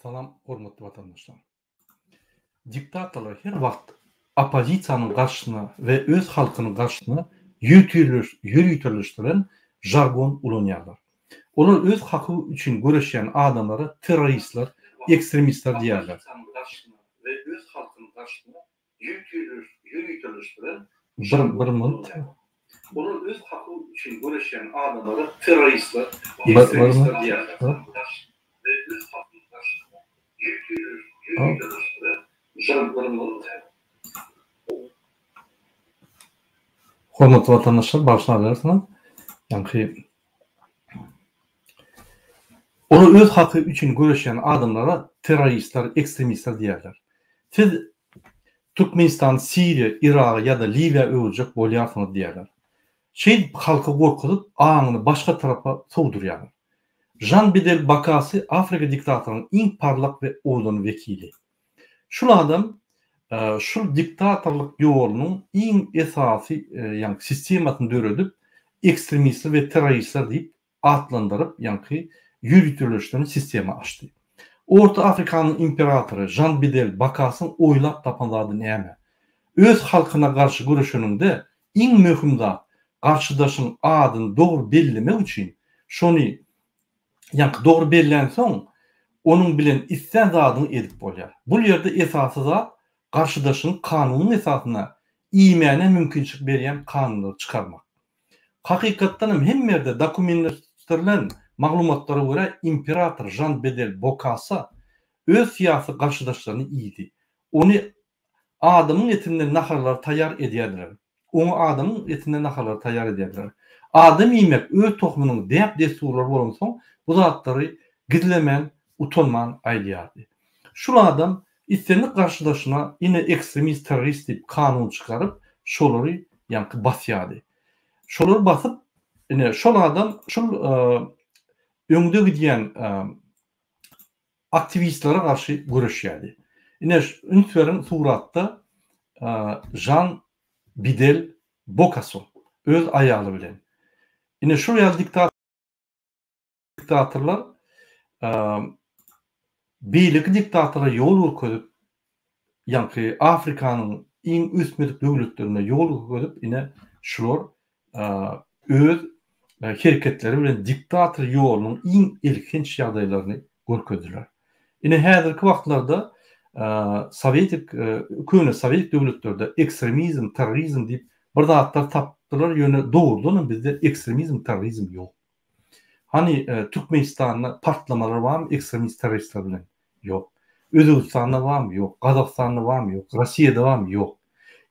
Salam hormatly watandaşlar. Diktatorlar her wagt oppozisiýanyň garşysyna we öz halkynyň garşysyna ýöriteleşdiren žargon ulanýarlar. Olar öz haky üçin göreşýän adamlara terroristler, ekstremistler diýýärler. Bir bir minut. Olar öz haky üçin göreşýän adamlara terroristler, ekstremistler diýýärler. Hormatly watandaşlar, bagyşlabersiňiz. Ýaňky Olar öz haky üçin göreşýän adamlara terroristler, ekstremistler diýýärler. Siz Türkmenistany Siriýa, Yraga ýa-da Liwiýa öwürjek bolýarsyňyz diýýärler. Şeýdip halky gorkuzyp, aňyny başga tarapa sowdurýarlar. Žan Bidel Bakasy Afrika diktatorynyň iň parlak we owadan wekili. Şul adam şul diktatorlyk ýolunyň iň esasy ýaňky sistemasyny döredip, ekstremistler we terroristler diýip atlandyryp ýaňky ýöriteleşdiren sistema açdy. Orta Afrikanyň imperatory Žan Bidel Bakasyň oýlap tapan zady näme? Öz halkyna garşy göreşeniňde iň möhüm zat garşydaşyň adyny dogry bellemek üçin şony ýaňky dogry bellänsoň onuň bilen islän zadyňy edip bolýar. Bul ýerde esasy zat garşydaşyňy kanunyň esasynda iýmäne mümkinçilik berýän kanunlary çykarmak. Hakykatdan hem hemme ýerde dokumenleşdirilen maglumatlara görä imperator Žan Bedel Bokassa öz syýasy garşydaşlaryny iýdi. Ony adamyň etinden naharlary taýýar edýärdiler. Oňa adamyň etinden naharlary taýýar edýärdiler. Adam iýmek öz tohumynyň däp-dessurlary bolansoň bu zatlary gizlemän, utanman aýdýardy. Şul adam islendik garşydaşyna ine ekstremist terrorist diýip kanun çykaryp şolary ýaňky basýardy. Şolary basyp ine şol adam şul öňde gidýän aktiwistlere garşy göreşýärdi. Ine üns beriň suratda Žan Bidel Bokaso öz aýaly bilen. Ine şul ýaly diktatorlar beýleki diktatorlara ýol görkezip ýaňky Afrikanyň iň ösmedik döwletlerine ýol görkezip ine şular öz hereketleri bilen diktator ýolunyň iň elhenç ýagdaýlaryny görkezdiler. Ine häzirki wagtlarda sowetik köne sowet döwletlerde ekstremizm, terrorizm diýip bir zatlar tapdylar, ýöne dogrudan hem bizde ekstremizm, terrorizm ýok. Hany Türkmenistanda partlamalar barmy ekstremist terroristler bilen? Ýok. Özbegistanda barmy? Ýok. Gazagystanda barmy? Ýok. Rossiýada barmy? Ýok.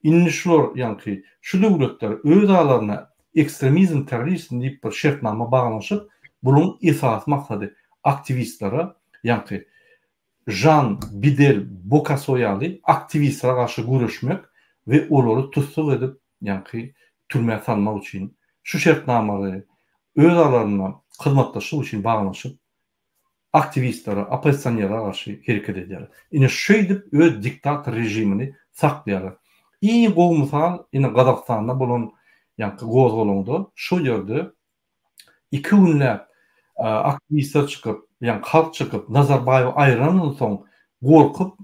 Indi şular ýaňky şu döwletler öz aralarynda ekstremizm, terrorizm diýip bir şertnama baglanyşyp, bularyň esasy maksady aktiwistlere ýaňky Žan Bidel Bokaso ýaly aktiwistlere garşy göreşmek we olary tussag edip ýaňky türmä salmak üçin şu şertnamalary öz aralarynda hyzmatdaşlyk üçin baglanyşyp aktiwistlere, oppozisionerlere garşy hereket edýärler. Ine şeýdip öz diktator režimini saklaýarlar. Iň gowy mysal ine Gazagystanda bolan ýaňky gozgalaňda şo ýerde iki günläp aktiwistler çykyp, ýaňky halk çykyp Nazarbaýewi aýyrandan soň gorkup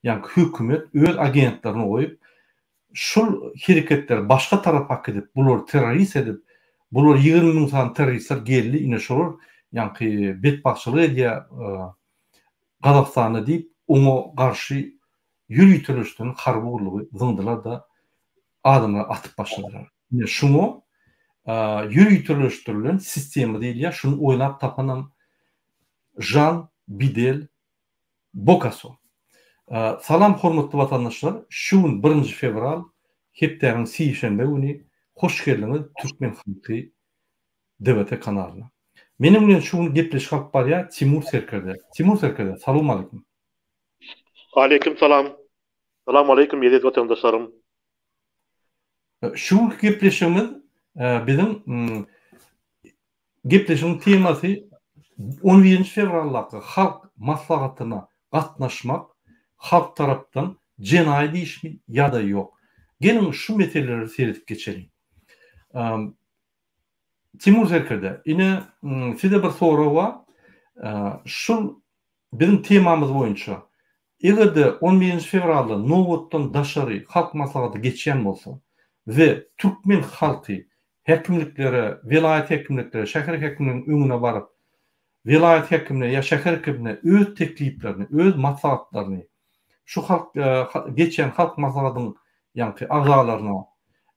ýaňky hökümet öz agentlerini goýup Şul hereketleri başga tarapa äkidip, bulary terrorist edip, bular 20 müň sany terroristler geldi, ine şolar ýaňky betbagtçylyk edýär Gazagystanda diýip, oňa garşy ýöriteleşdiren harby gullugy zyňdylar-da, adamlary atyp başladylar. Ine şuňa ýöriteleşdirilen sistema diýilýär, şuny oýlap tapanam Žan Bidel Bokaso. Salam hormatly watandaşlar şu gün birinji fewral hepdäniň sişenbe güni hoş geldiňiz Türkmen halky DVT kanalyna. Meniň bilen şu gün gepleşik alyp barýar Timur Serkerde. Timur Serkerde salowmaleýkim. Aleýkim salam. Salam aleýkim eziz watandaşlarym. Şu günki gepleşigimiz biziň Gepleşigiň temasy on birinji fewraldaky Halk Maslahatyna gatnaşmak halk tarapdan jenaýat işmi ýa-da ýok? Geliň şu meseleleri seredip geçeliň. Timur serkerde, ine size bir sorag bar. Şul. biziň temamyz boýunça eger-de on birinji fewralda nobatdan daşary Halk Maslahaty geçýän bolsa we türkmen halky häkimliklere, welaýat häkimliklere, şäher häkimliginiň öňüne baryp, welaýat häkimine ýa şäher häkimine öz tekliplerini, öz maslahatlaryny şu halk geçýän Halk Maslahatyň ýaňky agzalaryna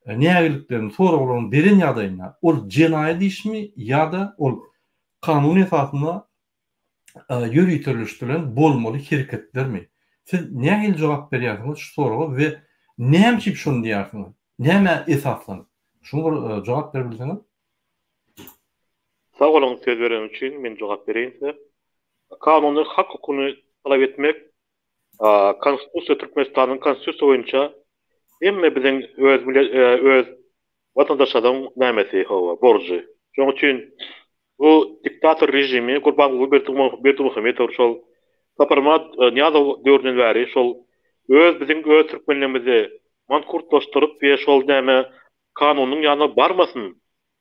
nägiliklerini, soraglaryny beren ýagdaýynda ol jenaýat işmi ýa-da ol kanun esasynda ýöriteleşdirilen bolmaly hereketlermi? Siz nähili jogap berýärsiňiz şu soraga we näme üçin şony diýýärsiňiz? Nämä esaslanyp? Şuňa bir jogap berip bilseňiz. Sag boluň söz bereniň üçin, men jogap bereýin size. Kanuny hak hukugyny talap etmek Konstitusiýa Türkmenistanyň Konstitusiýa boýunça hemme biziň öz öz watandaşlaryň nämesi hawa borjy. Şonuň üçin bu diktator režimi Gurbanguly Berdimuhamedow şol Saparmyrat Nyýazow döwründen bäri şol öz biziň öz türkmenlerimizi mankurtlaşdyryp we şol näme kanunyň ýanyna barmasyn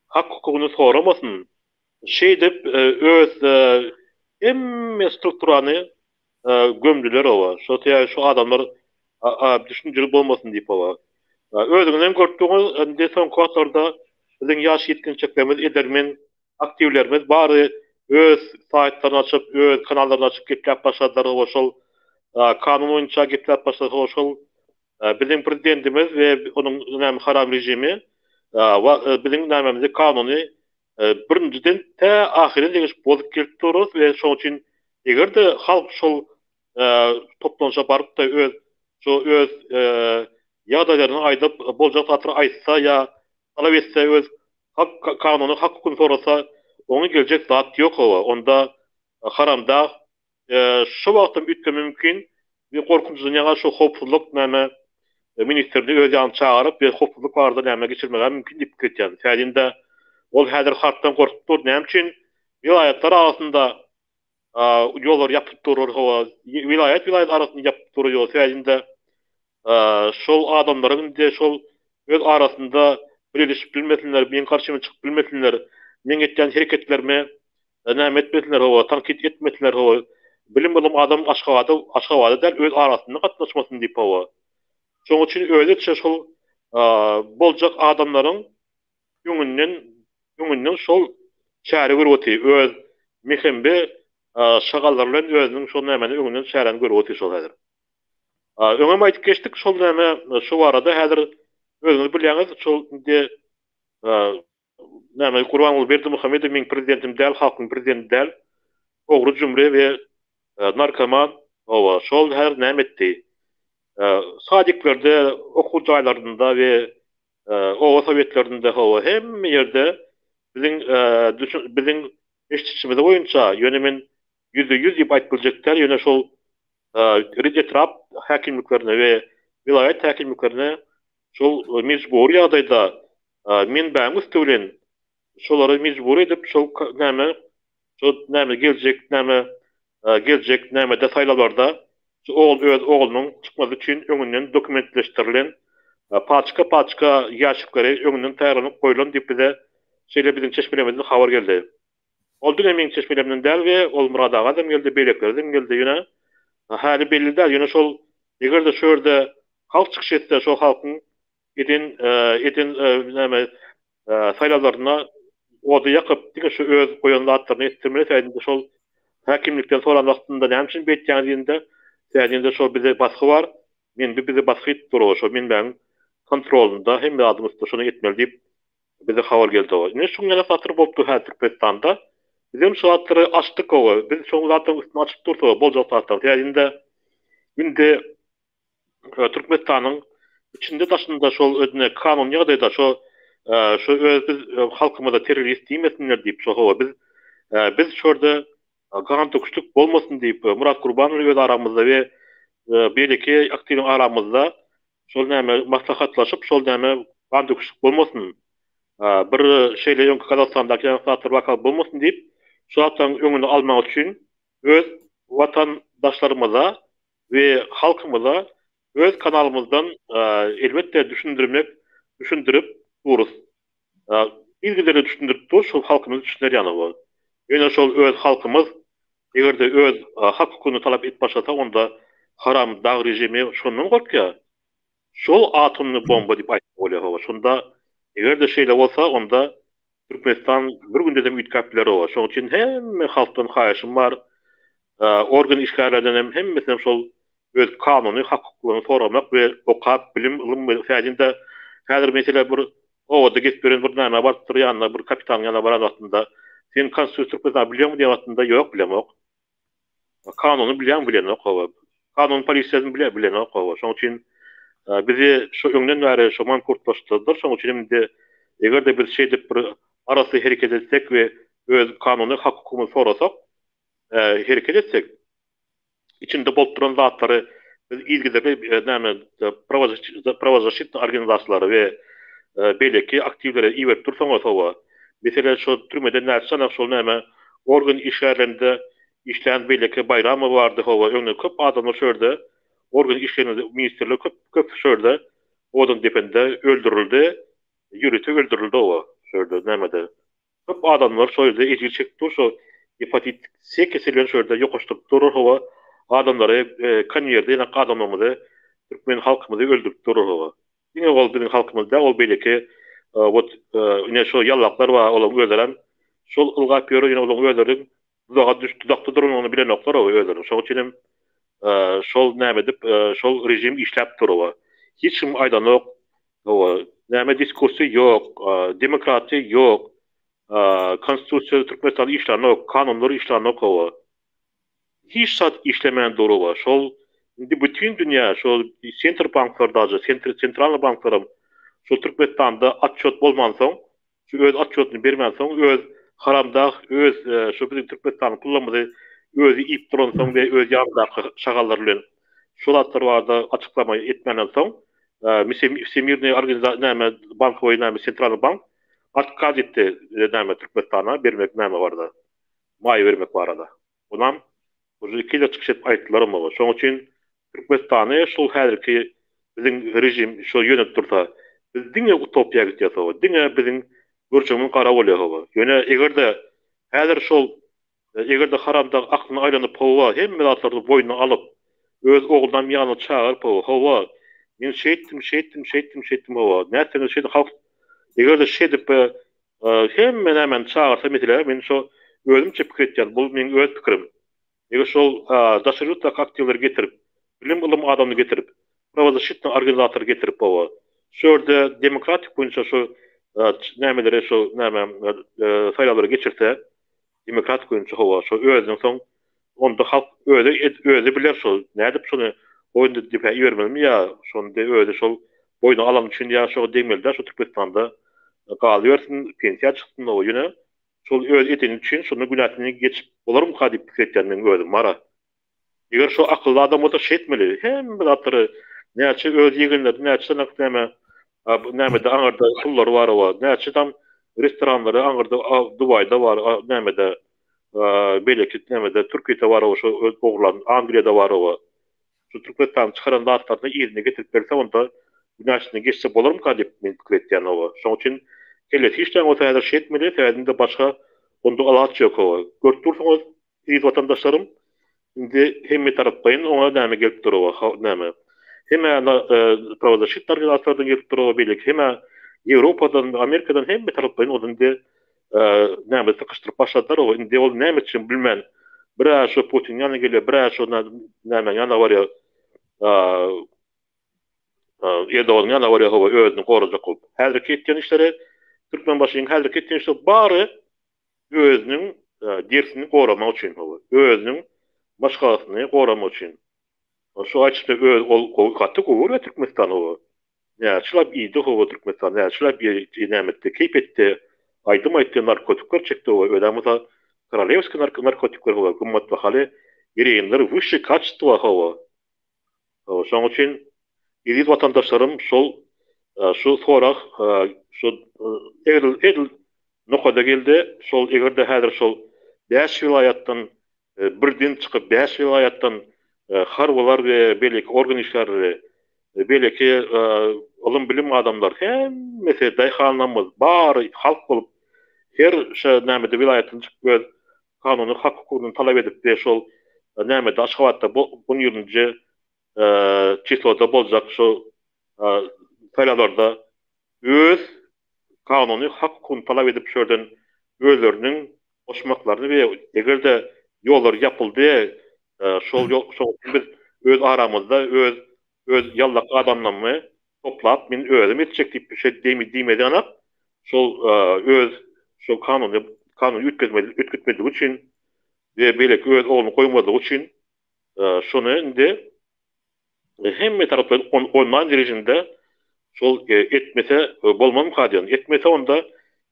hak hukugyny soramasyn şeýdip öz hemme strukturany gömdüler oba. Şo sebäbi şu adamlar düşünjeli bolmasyn diýip oba. Özüňiz hem görüp durňyz, indi soňky wagtlarda biziň ýaş ýetginjeklerimiz, edermen aktiwlerimiz bary öz saýtlaryny açyp, öz kanallaryny açyp gepläp başladylar oba şol kanun boýunça gepläp başladylar oba şol biziň prezidentimiz we onuň näme haram režimi biziň nämemizi kanuny Birinjiden tä ahyra deňiç bozup gelip durarys we şoň üçin eger-de halk şol toplanyşa baryp-da öz şo öz ýagdaýlaryny aýdyp, boljak zatlary aýtsa ýa talap etse öz hak kanuny hak hukugyny sorasa oňa geljek zat ýok hawa onda haramdag Şo wagtam üýtgeme mümkin. Bir gorkunjydan ýaňa şo howpsuzlyk näme ministrini öz ýanyna çagyryp we howpsuzlyk barada näme geçirmegä mümkin diýip pikir etýän. Sebäbi ol häzir halkdan gorkup dur. Näme üçin welaýatlar arasynda ýollar ýapyp durur hawa welaýat welaýat arasynda ýapyp dur ýol. Sebäbi şol adamlaryň indi şol öz arasynda bileleşip bilmesinler, meň garşyma çykyp bilmesinler, meň etýän hereketlerime näme etmesinler, hawa, tankyt etmesinler, hawa, bilim-ylym adam Aşgabada, Aşgabada däl, öz arasynda gatnaşmasyn diýip, hawa. Şonuň üçin özüçe şol boljak adamlaryň öňünden, öňünden şol çäre görüp otyr, öz mehembe şagallary bilen özüniň şol nämeni öňünden çäräni görüp otyr şol häzir. Öňem aýdyp geçdik şol näme şu barada häzir özüňiz bilýäňiz şol indi näme Gurbanguly Berdimuhamedow meň prezidentim däl halkyň prezidenti däl ogry jümre we narkoman hawa şol häzir näme etdi sadiklerde okuw jaýlarynda we oba sowetlerinde hawa hemme ýerde biziň biziň eşidişimiz boýunça ýöne men 100% diýip aýdyp biljek däl ýöne şol etrap häkimliklerine we welaýat häkimliklerine şol mejbury ýagdaýda menbäň üsti bilen şolary mejbury edip şol näme şol näme geljek näme geljek nämede saýlawlarda şu ogul öz oglunyň çykmasy üçin öňünden dokumentleşdirilen paçka paçka ýaşikleri öňünden taýýarlanyp goýlan diýip bize şeýle biziň çeşmelerimizden habar geldi. Ol diňe meň çeşmelerimden däl we ol Myrat agadam geldi, beýlekilerden geldi. Ýöne häli belli däl. Ýöne şol eger-de şu ýerde halk çykyş etse, şol halkyň eden eden näme saýlawlarynda ody ýakyp, diňe şu öz goýan zatlaryny etdirmeli. Sebäbi şol häkimlikden soran wagtynda näme üçin beýtýäňiz diýende, sebäbi şol bize basgy bar. Men bize basgy edip dur, şol menbäň kontrolynda hemme zadyň üstünde şony etmeli diýip Bize habar geldi oba. Ine şuň ýaly zatlar bolup dur häzir Türkmenistanda. Bizem şu zatlary açdyk oba. Biz şoň zatlaryň üstüni açyp dursak oba boljak zatlar. Sebäbi indi indi Türkmenistanyň içinde daşynda şol özüne kanuny ýagdaýda şo şo öz biz halkymyza terrorist diýmesinler diýip şo hawa biz biz şorda gan döküşlik bolmasyn diýip Murat Gurbanow öz aramyzda we beýleki aktiwiň aramyzda Şol näme maslahatlaşyp şol näme gan döküşlik bolmasyn, bir şeýle öňki Gazagystandaky ýaly zatlar waka bolmasyn diýip şu zatlaryň öňüni almak üçin öz watandaşlarymyza we halkymyza öz kanalymyzdan elbetde düşündirmek düşündirip durus. Yzygiderli düşündirip durus şol halkymyz düşüner ýaly bol. Ýöne şol öz halkymyz. Eger-de öz hak-hukugyny talap edip başlasa onda haram dag režimi şondan gorkýar. Şol atomny bomba diýip aýtsa bolýar hawa. Şonda eger-de şeýle bolsa onda Türkmenistan bir gündedem üýtgäp biler hawa. Şonuň üçin hemme halkdan haýyşym bar. Organ işgärlerden hem hemmesinden şol öz kanuny hak-hukuklaryny soramak we okap bilim ylym we sädinde häzir mesele bir obada gezip ýören bir name barypdyr ýanyna bir kapitanyň ýanyna baran wagtynda sen konstitusiýa Türkmenistany bilýäňmi diýen wagtynda ýok bilemok. Kanuny bilýäňmi bilenok hawa. Kanun polisiýasyny bilýär bilenok hawa. Şonuň üçin bizi şu öňden bäri şu mankurtlaşdyrdylar. Şonuň üçin hem indi eger-de biz şeýdip bir arasy hereket etsek we öz kanuny hak-hukugymyzy sorasak, hereket etsek, içinde bolup duran zatlary biz yzygiderli näme prawozasşitnyý organizasiýalara we beýleki aktiwlere iberip dursaňyz hawa, mesele şo türmede näçe sany şol näme organ işgärlerinde işlän beýleki Baýramow bardy hawa öňden köp adamlar şo ýerde organ işlerinde ministrler köp köp şo ýerde owadan depende öldürildi ýörite öldürildi hawa şo ýerde nämede Köp adamlar şo ýerde ejir çekip dur şo gepatit C keseli bilen şo ýerde ýokaşdyryp durlar hawa adamlary konweýerde ýanak adamlarymyzy türkmen halkymyzy öldürip durlar hawa diňe ol biziň halkymyz däl ol beýleki wot ine şo ýallaklar bar olaryň özlerem şol ylgap ýör ýöne olaryň özleri duzaga düş duzakda duranyny bilenoklar hawa özleri şoň üçin hem şol näme edip şol režim işläp dur hawa hiç kim aýdanok Hawa, näme diskursiýa ýok, demokratiýa ýok, konstitusiýa Türkmenistanda işlänok, kanunlar işlänok hawa. Hiç zat işlemän dur hawa. Şol indi bütin dünýä şol sentr banklar daže, sentr sentralnyý banklaram şol Türkmenistanda otçýot bolmansoň, şu öz otçýotyny bermänsoň, öz haramdag öz şu biziň Türkmenistanyň pullarymyzy özi iýip duransoň we öz ýanyndaky şagallar bilen şol zatlar barada açyklama etmänden soň Wsemirnyý organiza näme bankowy näme sentralnyý bank otkaz etdi näme Türkmenistana bermek näme barada maýa bermek barada. Onam uje iki ýyl çykyş edip aýtdylar oňa. Şoň üçin Türkmenistany şul häzirki biziň režim şo ýönelip dursa biz diňe utopiýa gitýäs hawa diňe biziň görjegimiz gara bolýar hawa. Ýöne eger-de häzir şol Eger-de haramdag aklyna aýlanyp, hawa, hemme zatlaryny boýnuna alyp, öz oglunam ýanyna çagyryp, hawa, hawa, men şeýtdim, şeýtdim, şeýtdim, şeýtdim, hawa, nätseňiz şeýdiň, halk eger-de şeýdip, hemme nämäni çagyrsa, meselä, men şo özümçe pikir etýän, bul meň öz pikirim. Eger şol daşary ýurtdaky aktiwleri getirip, bilim-ylym adamyny getirip, prawozasşitnyý organizatory getirip, hawa, şu ýerde demokratik boýunça şu nämeleri, şu näme, saýlawlary geçirse, Demokratik boýunça hawa şo özüniň soň onda halk özi özi biler şo nädip şony goýundy depä ibermelimi ýa şony özi şol boýuna alany üçin ýa şoňa degmeli däl şo Türkmenistanda galybersin pensiýa çyksyn o ýöne şol öz edeni üçin şonda günäsini geçip bolarmyka diýip pikir etýän meň özüm mara. Eger şo akylly adam bolsa şeýtmeli. Hemme zatlary näçe öz ýegenleri näçe sanak näme nämede aňyrda pullary bar owa näçe tam restoranlary aňyrda Dubaýda bar nämede beýleki nämede Türkiýede bar owa şo öz ogurlan Angliýada bar owa. Şu Türkmenistanyň çykaran zatlaryny yzyna getirip berse onda günäsini geçse bolarmyka diýip men pikir etýän owa. Şoň üçin kellesi işleýän bolsa häzir şeýtmeli sebäbi başga onda alaç ýok owa. Görüp dursuňyz Eziz watandaşlarym, indi hemmetaraplaýyn oňa näme gelip dur oba, näme. Hem-ä prawozasşitnyý organizasiýalardan gelip dur oba, beýleki hem-ä Ýewropadan, Amerikadan hemmetaraplaýyn ol indi näme sykyşdyryp başladylar oba. Indi ol näme etjegini bilmän, bir-ä şo Putiniň ýanyna gelýär, bir-ä şo nämäň ýanyna barýar, Erdoganyň ýanyna barýar hawa özüni gorajak bolup. Häzirki etýän işleri Türkmenbaşynyň häzirki etýän işleri bary özüniň derisini goramak üçin hawa, özüniň maşgalasyny goramak üçin. Şu aýtşyna öz ol gowy gaty gowy görýär Türkmenistan hawa. Näçe iýdi hawa Türkmenistan, näçe näme etdi, keýp etdi, aýdym aýtdy, narkotikler çekdi hawa, özem bolsa korolewskiý narkotikler hawa, gymmat bahaly geroinler wyşşiý kaçestwa hawa. Şonuň üçin eziz watandaşlarym şol şu sorag şu edil edil nokada geldi. Şol eger-de häzir şol bäş welaýatdan birden çykyp bäş welaýatdan harbylar we beýleki organ işgärleri beýleki ylym bilim adamlar hemmesi daýhanlarymyz bary halk bolup her şo nämede welaýatdan çykyp öz. kanuny hak hukugyny talap edip we şol nämede Aşgabatda bu on ýedinji çisloda boljak şu saýlawlarda öz kanuny hak hukugyny talap edip şu ýerden özleriniň goşmaklaryny we eger-de ýollar ýapyldy şol ýol şoň üçin biz öz aramyzda öz öz ýallak adamlarymy toplap men özüm etjek diýip bir şey diýmedi anak şol öz şol kanuny kanuny üýtgezmedi üýtgetmedigi üçin we beýleki öz ogluny goýmazlygy üçin şony indi hemme tarapdan onlaýn rejimde şol etmese bolmazmyka diýen. Etmese onda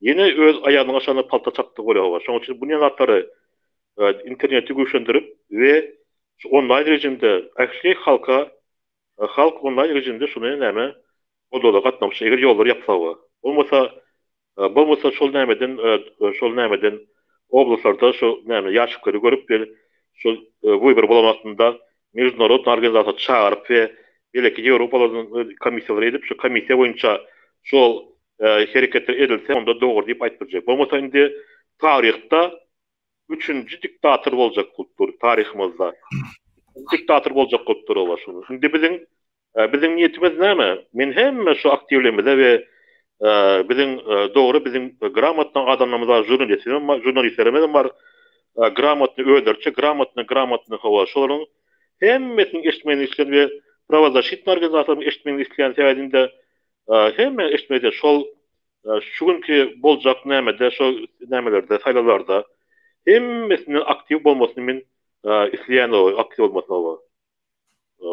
ýene öz aýagynyň aşagyna palta çapdygy bolýar hawa. Şonuň üçin bu zatlary interneti güýçlendirip we şu onlaýn rejimde ähli halka halk onlaýn rejimde şuny näme goldawda gatnaşsa eger ýollar ýapsa hawa. Bolmasa Bolmasa şol nämeden şol nämeden oblastlarda şu näme ýaşikleri görüp we şol wybor bolan wagtynda mejdunarodnyý organizasiýa çagyryp we beýleki ýewropalardan komissiýalar edip şu komissiýa boýunça şol hereketler edilse onda dogry diýip aýdyp biljek. Bolmasa indi taryhda üçünji diktator boljak bolup dur taryhymyzda. Diktator boljak bolup dur olar şuny. Indi biziň Biziň niýetimiz näme? Men hemme şu aktiwlerimize we biziň dogry biziň gramotny adamlarymyz bar, žurnalistlerimiz bar, žurnalistlerimiz bar. Gramotny özleriçe gramotny, gramotny hawa şolaryň hemmesiniň eşitmegini isleýän we prawozaşitnyý organizasiýalaryň eşitmegini isleýän sebäbinde hemme eşitmegi şol şu günki boljak nämede şo nämelerde saýlawlarda hemmesiniň aktiw bolmasyny men isleýän aktiw bolmasyny.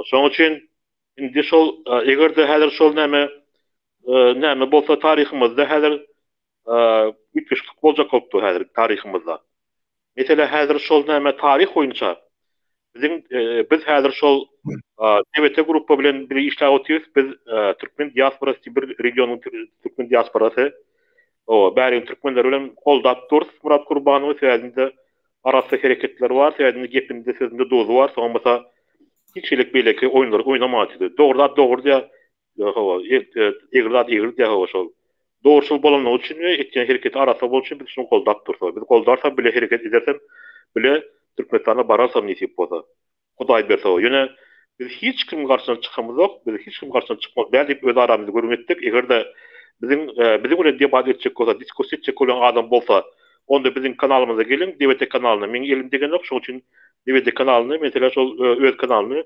Şonuň üçin indi şol eger-de häzir şol näme näme bolsa taryhymyzda häzir üýtgeşiklik boljak bolup dur häzir taryhymyzda. Mesele häzir şol näme taryh boýunça biziň biz häzir şol TBT gruppa bilen bile işläp otyrys. Biz türkmen diasporasy bir regionyň türkmen diasporasy. O bäriň türkmenleri bilen goldap durus Murat Kurbanowy sebäbinde Arassa hereketleri bar, sebäbi gepinde sözünde duzy bar, soňam bolsa hiç hili beýleki oýunlary oýnamaýar size. Dogry zat dogry diýýär, hawa, egri zat egri diýýär hawa şol. Dogruçyl bolanlygy üçin we etýän hereketi arassa bolany üçin biz şuny goldap dursa. Biz goldarsam bile hereket edersem bile Türkmenistana bararsam nesip bolsa. Hudaý berse o. Ýöne biz hiç kimiň garşysyna çykamyzok, biz hiç kimiň garşysyna çykmaly däl diýip öz aramyzda gürrüň etdik. Eger-de biziň biziň bilen debat etjek bolsa, diskussiýa etjek bolýan adam bolsa, onda biziň kanalymyza geliň, DWT kanalyna. Meň elim degenok, şonuň üçin DWT kanalyny, meselem, şol öz kanalyny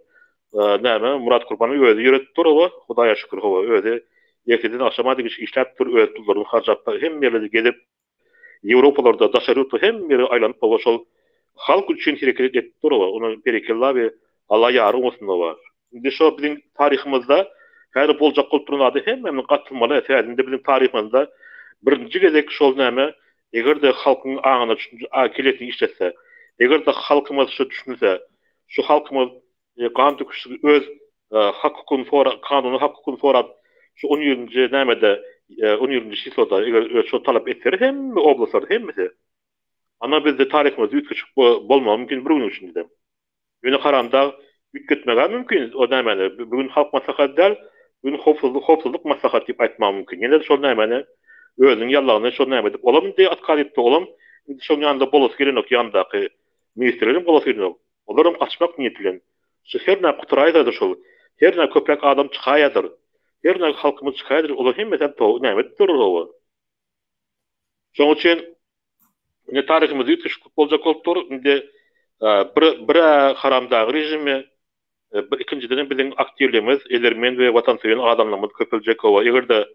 näme Myrat Gurbanow özi ýöredip dur, hawa, Hudaýa şükür, hawa, özi ertirden agşama deňiç işläp dur, öz pullaryny harjap, hemme ýerlerde gezip, Ýewropalarda, daşary ýurtda hemme ýere aýlanyp hawa şol halk üçin hereket edip dur hawa, ona berekella we Alla ýary bolsun hawa. Indi şo biziň taryhymyzda häzir boljak bolup duran zada hemmämiz gatylmaly, sebäbi indi biziň taryhymyzda birinji gezek şol näme eger-de halkyň aňyna düşünje kellesini işletse, eger-de halkymyz şo düşünse, şu halkymyz gan döküşligi öz hak hukugyny sora kanuny hak hukugyny sorap şu on ýedinji nämede on ýedinji çisloda eger öz şo talap etseler hemme oblastlarda hemmesi ana bizde taryhymyzda üýtgeşik bolmagy mümkin bir günüň içinde ýöne haramdag üýtgetmegä mümkin o nämäni bu gün halk maslahaty däl bu gün howpsuzlyk howpsuzlyk maslahaty diýip aýtmagy mümkin ýene-de şol nämäni özüniň ýallagyny şol näme edip olam indi otkaz etdi olam indi şoň ýanynda bolasy gelenok ýanyndaky ministrleriň bolasy gelenok Olaram gaçmak niýeti bilen. Şu hernä gutaraýsadyr şol. Hernä köpräk adam çykaýadyr. Hernä halkymyz çykaýadyr, olar hemmesem to näme edip durur hawa. Şoň üçin indi taryhymyzda üýtgeşiklik boljak bolup dur. Indi bir bir-ä haramdag režimi, bir ikinjidenem biziň aktiwligimiz, edermen we watansöýen adamlarymyz köpeljek hawa. Eger-de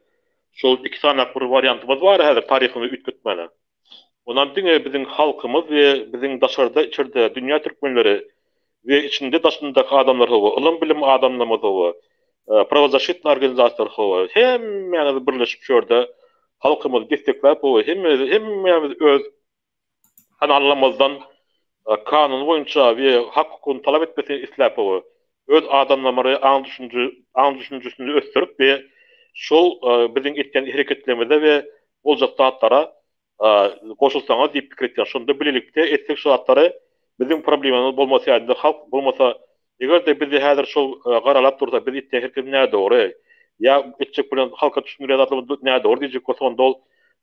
şol iki sany bir wariantymyz bar häzir taryhymyzy üýtgetmäne. Onam diňe biziň halkymyz we biziň daşarda içerde dünýä türkmenleri we içinde daşyndaky adamlar hawa ylym bilim adamlarymyz hawa prawozaşitny organizasiýalar hawa hemmäňiz birleşip şu ýerde halkymyzy destekläp hawa hemme hemmämiz öz kanallarymyzdan kanun boýunça we hak hukugyny talap etmesini isläp hawa öz adamlarymyzy aň düşünje aň düşünjesini ösdürip we şol biziň etýän hereketlerimize we boljak zatlara goşulsaňyz diýip pikir etýän. Şonda bilelikde etsek şu zatlary biziň problemamyz bolmaz ýa-da halk bolmasa eger-de bizi häzir şol garalap dursa biz etýän hereketimiz nädogry ýa etjek bilen halka düşündirýän zatlarymyz nädogry diýjek bolsa onda ol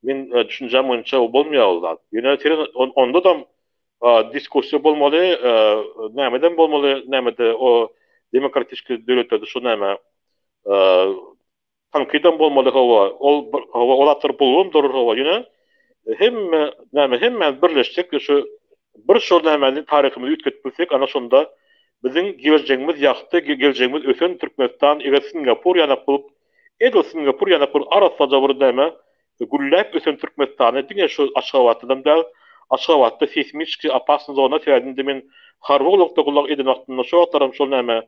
men düşünjäm boýunça bolmaýar ol zat. Ýöne onda-dam. Diskussiýa bolmaly, nämeden bolmaly, nämede o demokratiski döwletlerde şu näme Tankydan bolmaly hawa ol hawa ol zatlar bolubam durur hawa ýöne hemme näme hemmämiz birleşsek we şu bir şol nämäni taryhymyzy üýtgedip bilsek ana şonda biziň geljegimiz ýagty geljegimiz ösen Türkmenistan eger Singapur ýanak bolup edil Singapur ýanak bir arassaja bir näme gülläp ösen Türkmenistany diňe şu Aşgabatdadam däl Aşgabatda seýsmiçki opasny zona sebäbi indi men harby gullukda gulluk eden wagtymda şo wagtlaram şol näme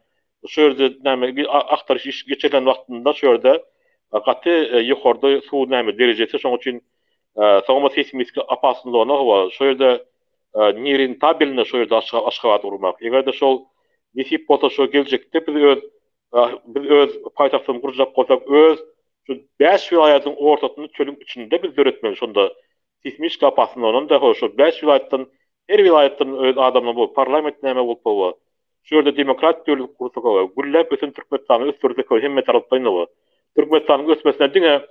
Şu ýerde näme agtaryş işi geçirilen wagtynda şu ýerde gaty ýokarda suw näme derejesi şonuň üçin soňam seýsmiki opasny zona hawa şu ýerde nerentabelno şu ýerde Aşgabat gurmak. Eger-de şol nesip bolsa şu geljekde biz öz biz öz paýtagtymyzy gurjak bolsak öz şu bäş welaýatyň ortasyny çölüň içinde biz döretmeli şonda seýsmiki opasny zonany da şu bäş welaýatdan her welaýatdan öz adamlar bolup parlament näme bolup hawa Şu ýerde demokratik döwlet gursak we gülläp ösen Türkmenistany ösdürsek we hemme taraplaýyn we Türkmenistanyň ösmesine diňe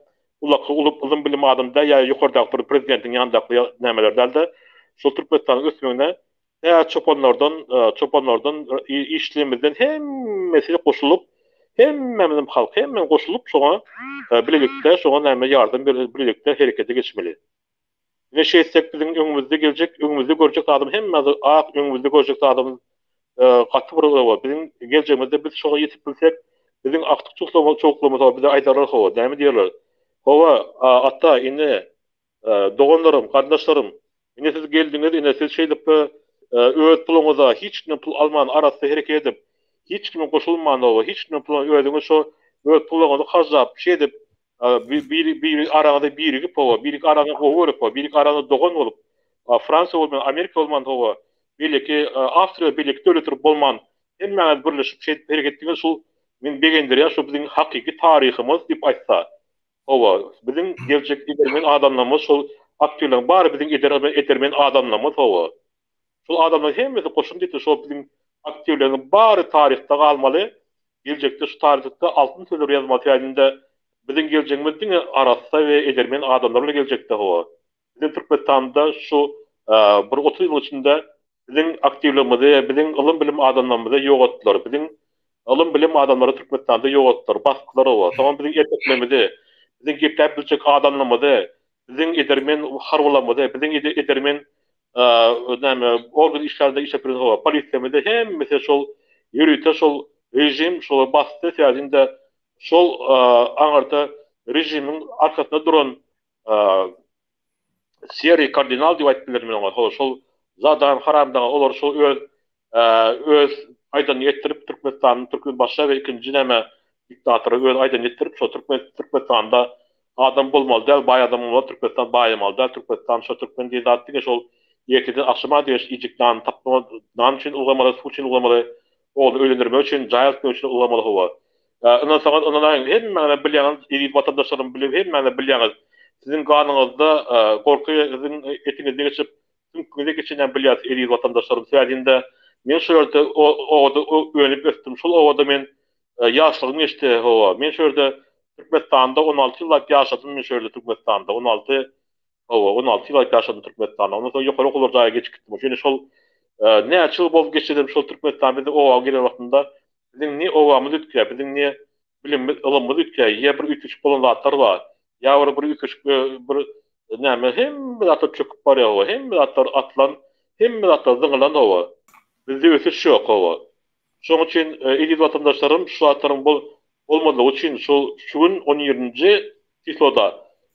ulaky uly ylym bilim adam däl ýa ýokardaky bir prezidentiň ýanyndaky nämeler dälde şol Türkmenistanyň ösmegine tä çopanlardan çopanlardan işçilerimizden hemmesi goşulyp hemmämizem halk hemme goşulyp şoňa bilelikde şoňa näme ýardam berip bilelikde herekete geçmeli. Ine şeýtsek biziň öňümizde geljek, öňümizde görjek zadymyz hemme ak, öňümizde görjek zadymyz gaty bir hawa, biziň geljegimizde biz şoňa ýetip bilsek, biziň agtyk çowluklarymyz hawa bize aýdarlar hawa, näme diýerler? Hawa, ata, ene, doganlarym, garyndaşlarym, ine siz geldiňiz, ine siz şeýdip öz puluňyza hiç kimden pul alman arassa hereket edip, hiç kime goşulman hawa, hiç kimden pul özüňiz şo öz puluňyzy harjap şeýdip Biri biri araňyzda birigip hawa, birik araňyzda gowy görüp hawa, birik araňyzda dogan bolup, Fransiýa bolman, Amerika bolman hawa, beýleki Awstriýa beýleki döwletler bolman, hemmäňiz birleşip şeýdip hereket etdiňiz, şul meni begendirýär, şu biziň hakyky taryhymyz diýip aýtsa, hawa, biziň geljek edermen adamlarymyz şol aktýorlaryň bary biziň edermen adamlarymyz hawa. Şol adamlaryň hemmesi goşun diýdi, şol biziň aktiwleriň bary taryhda galmaly, geljekde şu taryhda altyn sözler ýazmaly sebäbinde biziň geljegimiz diňe arassa we edermen adamlar bilen geljekde hawa. Biziň Türkmenistanda şu bir 30 ýylyň içinde biziň aktiwligimizi, biziň ylym-bilim adamlarymyzy ýogatdylar. Biziň ylym-bilim adamlary Türkmenistanda ýogatdylar, basdylar hawa. Soňam biziň erkeklerimizi, biziň gepläp biljek adamlarymyzy, biziň edermen harbylarymyzy, biziň edermen näme organ işgärinde işläp ýören hawa polisiýamyzy hemmesi şol ýörite şol režim şolar basdy sebäbi şol aňyrda režimiň arkasynda duran seriý kardinal diýip aýdyp bilerin men oňa hawa şol zadan haramdaga olar şol öz öz aýdanyny etdirip Türkmenistanyň Türkmenbaşa we ikinji näme diktatora öz aýdanyny etdirip şo Türkmen Türkmenistanda adam bolmaly däl baý adam bolmaly Türkmenistan baýamaly däl Türkmenistan şo türkmen diýen zat diňe şol ertirden agşama deş iýjek nanyny tapmaly nan üçin ylgamaly suw üçin ylgamaly ogluny öýlendirmek üçin jaý alyp bermek üçin ylgamaly hawa ynansaňyz ynanaýyň hemmäňizem bilýäňiz eziz watandaşlarym bilip hemmäňizem bilýäňiz siziň ganyňyzda gorky siziň etiňizde geçip Süňküňize geçenýän bilýäs eziz watandaşlarym sebäbinde men şu ýerde obada önüp ösdüm şol obada men ýaşlygym geçdi hawa men şu ýerde Türkmenistanda 16 ýyllap ýaşadym men şu ýerde Türkmenistanda 16 hawa 16 ýyllap ýaşadym Türkmenistanda ondan soň ýokary okuwlar jaýa geçip gitdim ýöne şol näçe ýyl bolup geçsem şol Türkmenistan biziň oba gelen wagtynda biziň ne obamyz üýtgär biziň ne bilimimiz, ylymymyz üýtgär, ýa bir üýtgeşik bolan zatlar bar, ýa bir bir üýtgeşik bir näme, hemme zatlar çöküp barýar hawa, hemme zatlar atylan, hemme zatlar zyňylan hawa. Bizde ösüş ýok hawa. Şonuň üçin eziz watandaşlarym şu zatlaryň bol bolmazlygy üçin şu şu gün on birinji çisloda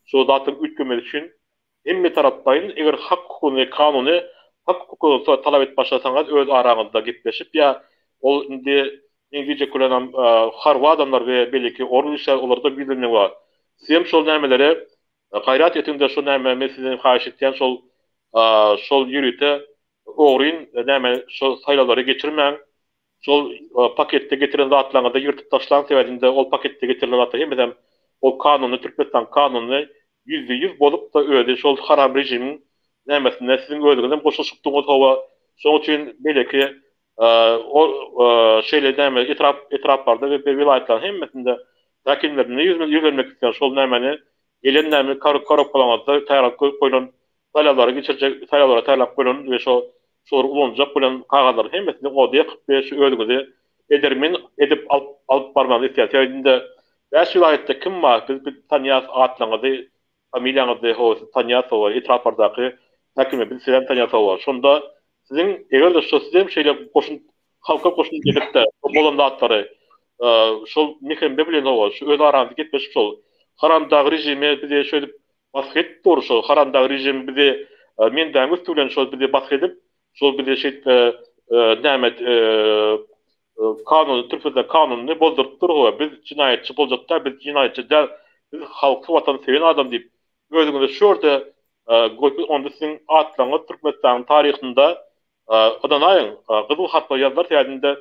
şu zatlaryň üýtgemegi üçin Hemme taraplaýyn eger hak hukugyny kanuny hak hukugyny talap edip başlasaňyz öz araňyzda gepleşip ýa ol indi meň diýjek bolýanam harby adamlar we beýleki organ işgär olarda ýüzlenmek bar. Sizem şol nämelere gaýrat etiňde şo näme men sizden haýyş etýän şol şol ýörite ogryn näme şo saýlawlary geçirmäň Şol paketde getiren zatlaryňyzy ýyrtyp taşlaň sebäbinde ol paketde getirilen zatlar hemmesem ol kanuny Türkmenistan kanunyny 100% bozup da özi şol haram režimiň nämesinde siziň özüňizem goşulyşypdyňyz hawa şoň üçin beýleki ol şeýle näme etrap etraplarda we welaýatlaryň hemmesinde häkimlerine ýüzlenmek isleýän şol nämäni gelen näme korobkalaryňyzda taýýarlanyp goýlan saýlawlary geçirjek saýlawlara taýýarlap goýlan we şo. Şolary ulanjak bolan kagyzlaryň hemmesini oda ýakyp we şu özüňizi edermen edip alyp alyp barmagyňyzy isleýän. Sebäbi indi bäş welaýatda kim bar biz biz tanýas atlaryňyzy familiýaňyzy hawa siz tanýas hawa etraplardaky häkimi biz sizem tanýas hawa. Şonda siziň eger-de şo sizem şeýle goşun halka goşun edipde bolan zatlary şol mhmb bilen hawa şu öz araňyzda gepleşip şol haramdag režimi bize şeýdip Basgy edip dur şol haramdag režim bizi mendäň üsti bilen şol bizi basgy edip şol bizi şeýdip näme kanuny türkmenistanyň kanunyny bozduryp dur we biz jenaýatçy boljak däl biz jenaýatçy däl biz halky watany söýen adam diýip özüňizi şu ýerde goýup onda siziň atlaryňyz türkmenistanyň taryhynda ynanaýyň gyzyl harplar ýazylar sebäbinde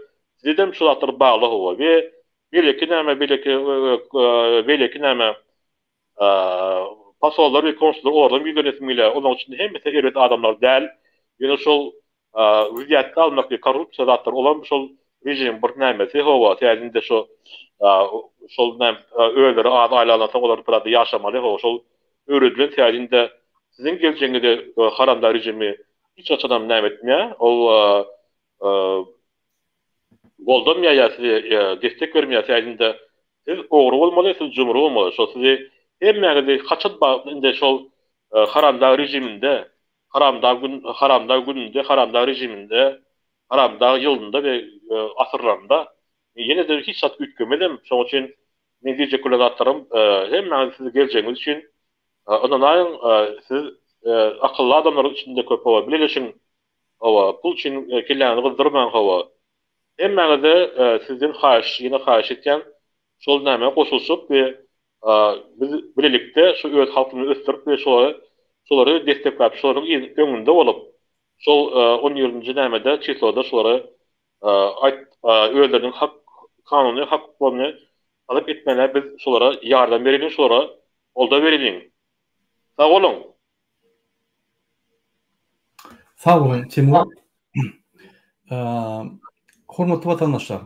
sizedem şu zatlar bagly hawa we beýleki näme beýleki beýleki näme Posollar we konsullar olardan ýüzlenesim gelýär. Olaryň içinde hemmesi erbet adamlar däl. Ýöne şol wzýatka almak we korrupsiýa zatlar olam şol režimiň bir nämesi hawa täzinde şo şol näme özleri az aýly alansoň olar biraz ýaşamaly hawa şol öwredilen täzinde siziň geljegiňizi haramdag režimi hiç haçanam näme etmeýär ol Goldamýar ýa size destek bermeýär säýdinde siz ogry bolmaly siz jumry bolmaly şol sizi hemmäňizi haçan indi şol haramdag režiminde haramdag gün haramdag gününde haramdag režiminde haramdag ýylynda we asyrlarynda ýene-de hiç zat üýtgemezem şoň üçin men diýjek bolan zatlarym hemmäňiz siz geljegiňiz üçin ynanaýyň siz akylly adamlaryň içinde köp bileleşiň Hawa, pul üçin kelläňizi gyzdyrmaň hawa. Hemmäňize sizden haýyş, ýene haýyş etýän, şol nämä goşulyşyp we biz bilelikde şu öz halkymyzy ösdürip we şolary şolary destekläp, şolaryň öňünde bolup, şol on birinji nämede çisloda şolary aýt özleriniň hak kanuny hak hukuklaryny talap etmäne biz şolara ýardam bereliň, şolara goldaw bereliň. Sag boluň! Sag boluň Timur. Hormatly watandaşlar,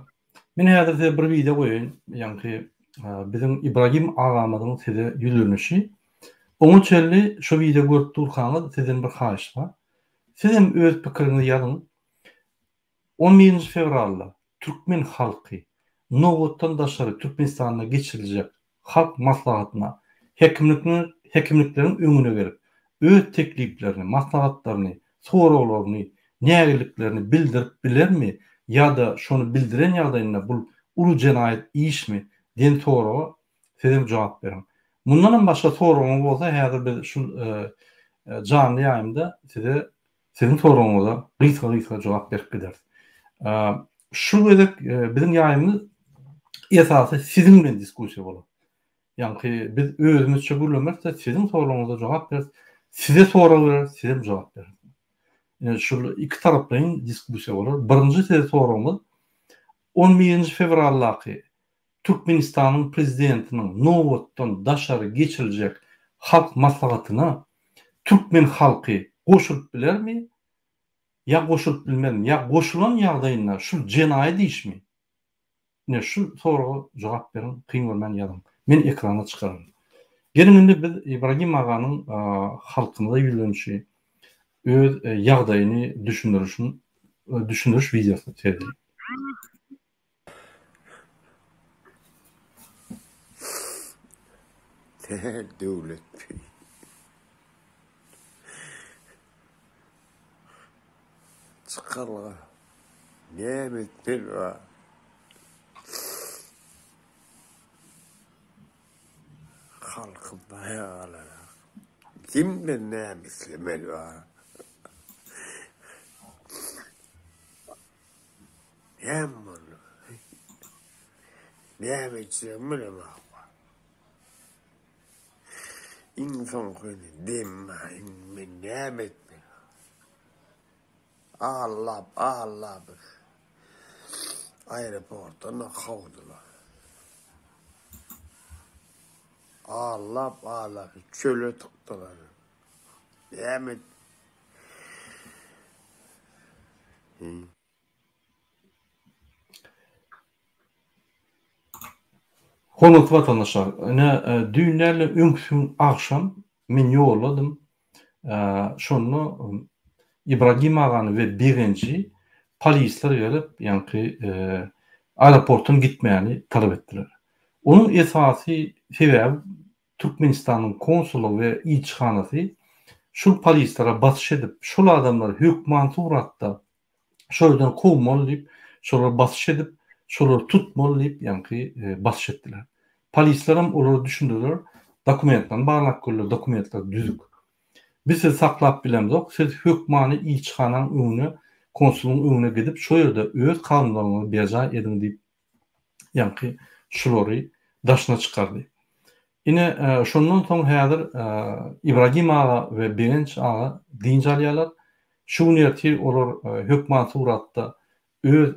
men häzir size bir wideo goýaýyn, ýaňky biziň Ibragim agamyzyň size ýüzlenişi. Oňa çenli şu wideo görüp durkaňyz sizden bir haýyş bar. Siz hem öz pikiriňizi ýazyň. On birinji fewralda türkmen halky nobatdan daşary Türkmenistanda geçiriljek Halk Maslahatyna häkimlikleriň öňüne gelip, öz tekliplerini, maslahatlaryny, soraglaryny, nägileliklerini bildirip bilermi ýa-da şony bildiren ýagdaýynda bul uly jenaýat işmi diýen soraga sizem jogap beriň. Mundanam başga soragyňyz bolsa häzir biz şul janly ýaýymda size Siziň soragyňyza gysga-gysga jogap berip gideris. Şu gezek biziň ýaýymyz esasy siziň bilen diskussiýa bolar. Ýaňky biz özümizçe gürlemeris-de, siziň soragyňyza jogap bereris, size sorag bereris, sizem jogap berersiňiz. Ine şul ikitaraplaýyn diskussiýa bolar. Birinji size soragymyz, on birinji fewraldaky Türkmenistanyň Prezidentiniň nobatdan daşary geçiriljek Halk Maslahatyna türkmen halky goşulyp bilermi ýa goşulyp bilmezmi ýa goşulan ýagdaýynda şul jenaýat işmi? Ine şu soraga jogap beriň kyn görmän ýazyň. Men ekrana çykararyn. Geliň indi biz Ibragim aganyň halkymyza ýüzlenişi, öz ýagdaýyny düşündirişin düşündiriş wideosyna seredeliň. Sähel döwlet beý. Çykalga näme etmeli bar? Halkym aýaga galarak. Kimden näme islemeli bar? Näme boldy? Näme etjegimi bilemok. Iň soňky demim indi men näme etmeli? Allap, allap aeroportdan-da kowdular. Allap, allap çöle tykdylar. Näme et? Hormatly watandaşlar, ine düýn däl-de öňküsi gün agşam men ýolladym. Şonda. Ibragim agany we Begenji polisler gelip, ýaňky aeroportdan gitmäni talap etdiler. Onuň esasy sebäbi Türkmenistanyň konsullygy we ilçihanasy şul polislere basyş edip, şol adamlary hökman suratda şo ýerden kowmaly diýip, şolara basyş edip, şolary tutmaly diýip, ýaňky basyş etdiler. Polislerem olara düşündirdiler, dokumentlerini barlap gördüler, dokumentler düzük. Biz sizi saklap bilemzok, siz hökmany ilçihanaň öňüne, konsulyň öňüne gidip, şo ýerde öz kanunlaryňyzy berjaý ediň diýip, ýaňky şulary daşyna çykardy. Ine, şondan soň häzir Ibragim aga we Begenç aga dynç alýarlar. Şu gün ertir olar hökman suratda öz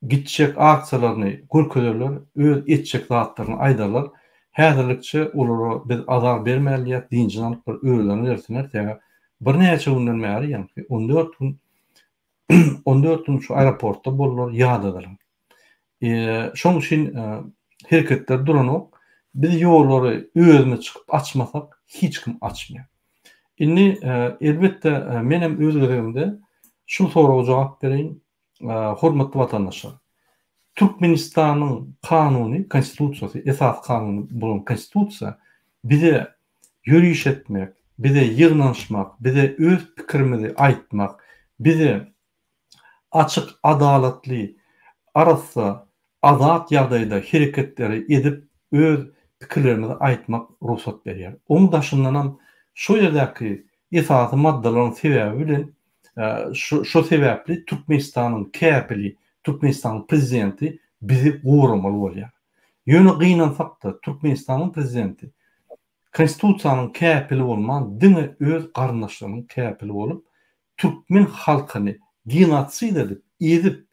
gitjek aksiýalaryny görkezerler, öz etjek zatlaryny aýdarlar. Häzirlikçe olara biz azar bermäli diýýäs, dynjyny alyp bir özlerini bersinler. Sebäbi birnäçe günden bäri, ýaňky 14 gün 14 gün şu aeroportda boldular, ýadadylar. Şonuň üçin hereketler duranok. Biz ýollary özümiz çykyp açmasak, hiç kim açmaýar. Indi elbetde men hem öz gezegimde şu soraga jogap bereýin. Hormatly watandaşlar, Türkmenistanyň kanuny, konstitusiýasy, esasy kanuny bolan konstitusiýa bize ýöriş etmek, bize ýygnanyşmak, bize öz pikirimizi aýtmak, bize açyk, adalatly, arassa, azat ýagdaýda hereketleri edip, öz pikirlerimizi aýtmak rugsat berýär. Oň daşyndanam şo ýerdäki esasy maddalaryň sebäbi bilen şo sebäpli Türkmenistanyň käpili, Türkmenistanyň prezidenti bizi goramaly bolýar. Ýöne gynansakda Türkmenistanyň prezidenti Konstitusiýanyň käpili bolman diňe öz garyndaşlarynyň käpili bolup türkmen halkyny genosid edip, ezip,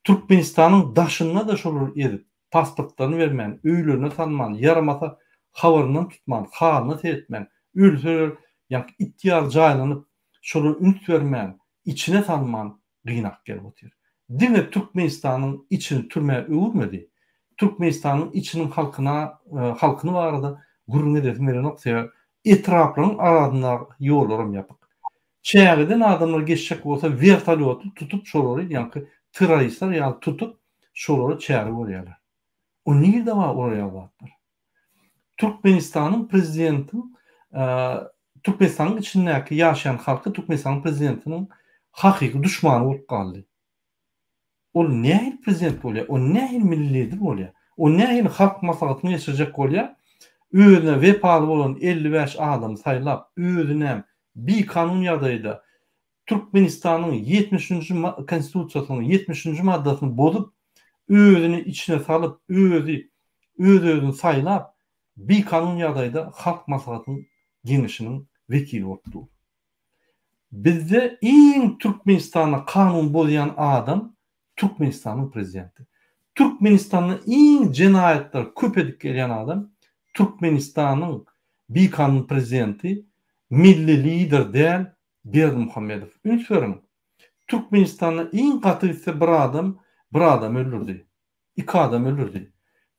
Türkmenistanyň daşynda-da şolary ezip, pasportlaryny bermän, öýlerine salman, ýaramasa habaryndan tutman, halyna seretmän, ölseler ýaňky it ýaly jaýlanyp, şolara üns bermän, içine salman gynap gelip otyr. Diňe Türkmenistanyň içini türmä öwürmedi. Türkmenistanyň içiniň halkyna halkyny barada gürrüň edesim gelenok sebäbi etraplaryň arasyndaky ýollaram ýapyk. Çägeden adamlar geçjek bolsa wertolýotly tutup şolary ýaňky terroristler ýaly tutup şolary çäre görýärler. O nirde bar olar ýaly zatlar? Türkmenistanyň prezidentiň Türkmenistanyň içindäki ýaşaýan halky Türkmenistanyň prezidentiniň hakyky duşmany bolup galdy. Ol nähili prezident bolýar? O nähili milli lider bolýar? O nähili halk maslahatyny geçirjek bolýar? Özüne wepaly bolan 55 adamy saýlap, özünem bikanun ýagdaýda Türkmenistanyň ýetmişinji Konstitusiýasynyň ýetmişinji maddasyny bozup, özüni içine salyp, özi öz-özüni saýlap, bikanun ýagdaýda Halk Maslahatynyň Geňeşiniň wekili bolup dur. Bizde iň Türkmenistanda kanun bozýan adam Türkmenistanyň prezidenti. Türkmenistanda iň jenaýatlary köp edip gelýän adam Türkmenistanyň bikanun prezidenti, milli lider däl, Berdimuhamedow. Üns beriň, Türkmenistanda iň gaty gitse bir adam bir adamy öldürdi. Iki adam öldürdi.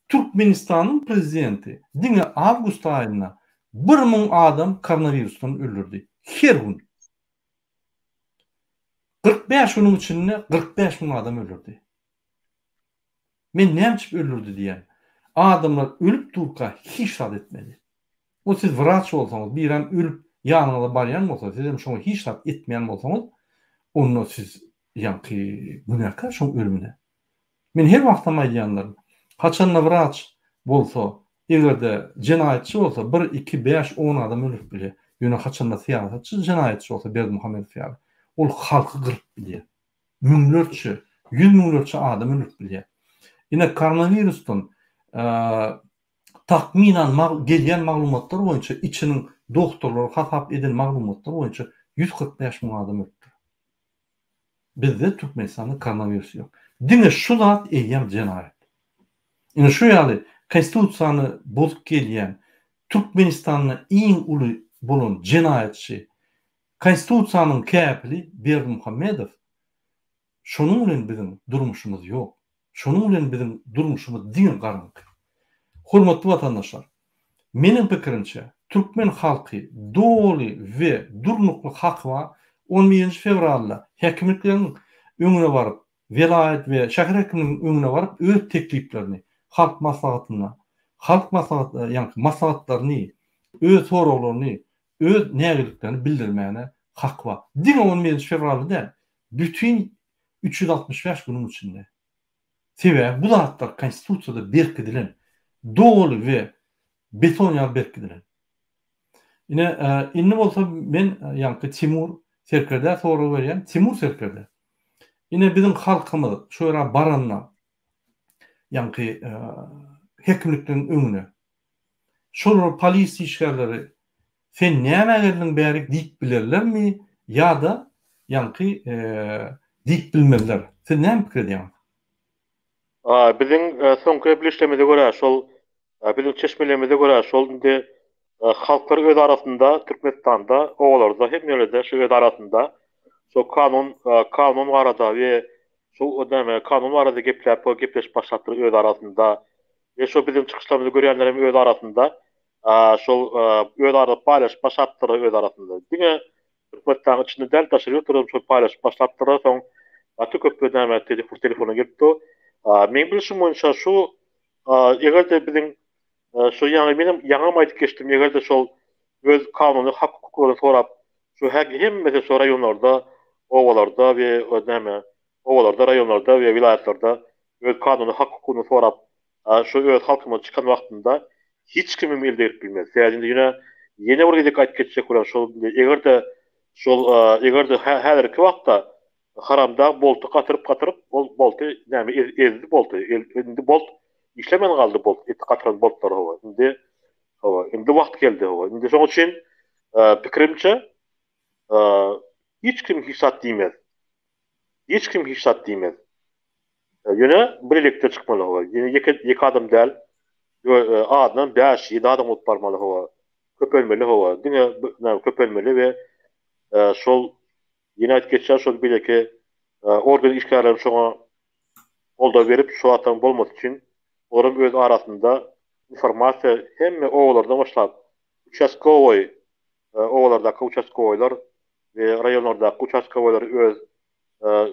Türkmenistanyň prezidenti diňe awgust aýynda 1000 adam koronawirusdan öldürdi. Her gün. 45 günüň içinde 45 müň adam öldürdi. Men näme üçin öldürdi diýýän. Adamlar ölüp durka hiç zat etmedi. O siz wraç bolsaňyz, birem ölüp ýanyňyza barýan bolsa, sizem şoňa hiç zat etmeýän bolsaňyz, onda siz ýaňky günäkär şoň ölümine. Men her wagtam aýdýandyryn. Haçanda wraç bolsa, eger-de jenaýatçy bolsa, bir, iki, bäş, on adam öldürip bilýär. Ýöne haçanda syýasatçy jenaýatçy bolsa, Berdimuhamedow ýaly, ol halky gyryp bilýär. Müňlerçe, ýüz müňlerçe adam öldürip bilýär. Ine koronawirusdan Takmynan gelýän maglumatlar boýunça içiniň dogtorlary hasap eden maglumatlar boýunça 145 müň adam ölüpdir. Bizde Türkmenistanda koronawirus ýok. Diňe şu zat eýýäm jenaýat. Ine şu ýaly konstitusiýany bozup gelýän Türkmenistanda iň uly bolan jenaýatçy konstitusiýanyň käpili Berdimuhamedow şonuň bilen biziň durmuşymyz ýok. Şonuň bilen biziň durmuşymyz diňe garaňky. Hormatly watandaşlar, meniň pikirimçe, Türkmen halky doly we durnukly haky bar, on birinji fewralda häkimlikleriň öňüne baryp, welaýat we şäher häkimliginiň öňüne baryp öz tekliplerini Halk Maslahatynda, Halk Maslahat, ýaňky maslahatlaryny, öz soraglaryny, öz nägiliklerini bildirmäne haky bar. Diňe on birinji fewralda däl, bütin 365 günüň içinde. Sebäbi bu zatlar Konstitusiýada berkidilen, doly we beton ýaly berkidilen. Ine, indi bolsa men ýaňky Timur serkerdä sorag berýän. Timur serkerde, ine biziň halkymyz şu ýere baranda, ýaňky hekimlikleriň öňüne, şolar polisiýa işgärleri sen nämä geldiň bärik diýip bilerlermi ýa-da ýaňky diýip bilmezler. Siz näme pikir edýäňiz? Biziň soňky bilişlerimize görä şol biziň çeşmelerimize görä şol indi halklar öz arasynda Türkmenistanda obalarda hemme ýerlerde şu öz arasynda şol kanun kanun barada we şol näme kanun barada gepläp gepleşip başlapdyr öz arasynda we şol biziň çykyşlarymyzy görýänler hem öz arasynda şol öz arada paýlaşyp başlapdyrlar öz arasynda. Diňe Türkmenistanyň içinde däl, daşary ýurtlarda hem şol paýlaşyp başlapdyrlar. Soň gaty köp näme telefon telefona gelipdi. Meň bilşim boýunça şu eger-de biziň şu ýaňy menem ýaňam aýdyp geçdim, eger-de şol öz kanuny hak-hukuklaryny sorap şu hemmesi şu raýonlarda, obalarda we näme obalarda, raýonlarda we welaýatlarda öz kanuny hak-hukugyny sorap Şu öz halkymyz çykan wagtynda hiç kimem el degrip bilmez. Sebäbi indi ýene ýene bir gezek aýdyp geçjek bolýan şol eger-de şol eger-de häzirki wagtda Haramdag bolty gatyryp gatyryp ol bolty näme ezdi bolty indi bolt işlemän galdy bolt eti gatyran boltlar hawa indi hawa indi wagt geldi hawa indi şoň üçin pikirimçe hiç kim hiç zat diýmez. Hiç kim hiç zat diýmez. Ýöne birlikde çykmaly hawa. Ýene ýeke ýeke adam däl. Azyndan 5, 7 adam bolup barmaly hawa. Köpelmeli hawa. Diňe näme köpelmeli we şol ýene aýdyp geçýän şol beýleki organ işgärleri şoňa goldaw berip şu zatlaryň bolmasy üçin olaryň öz arasynda informasiýa hemme obalardan başlap uçastkowoý obalardaky uçastkowoýlar we raýonlardaky uçastkowoýlar öz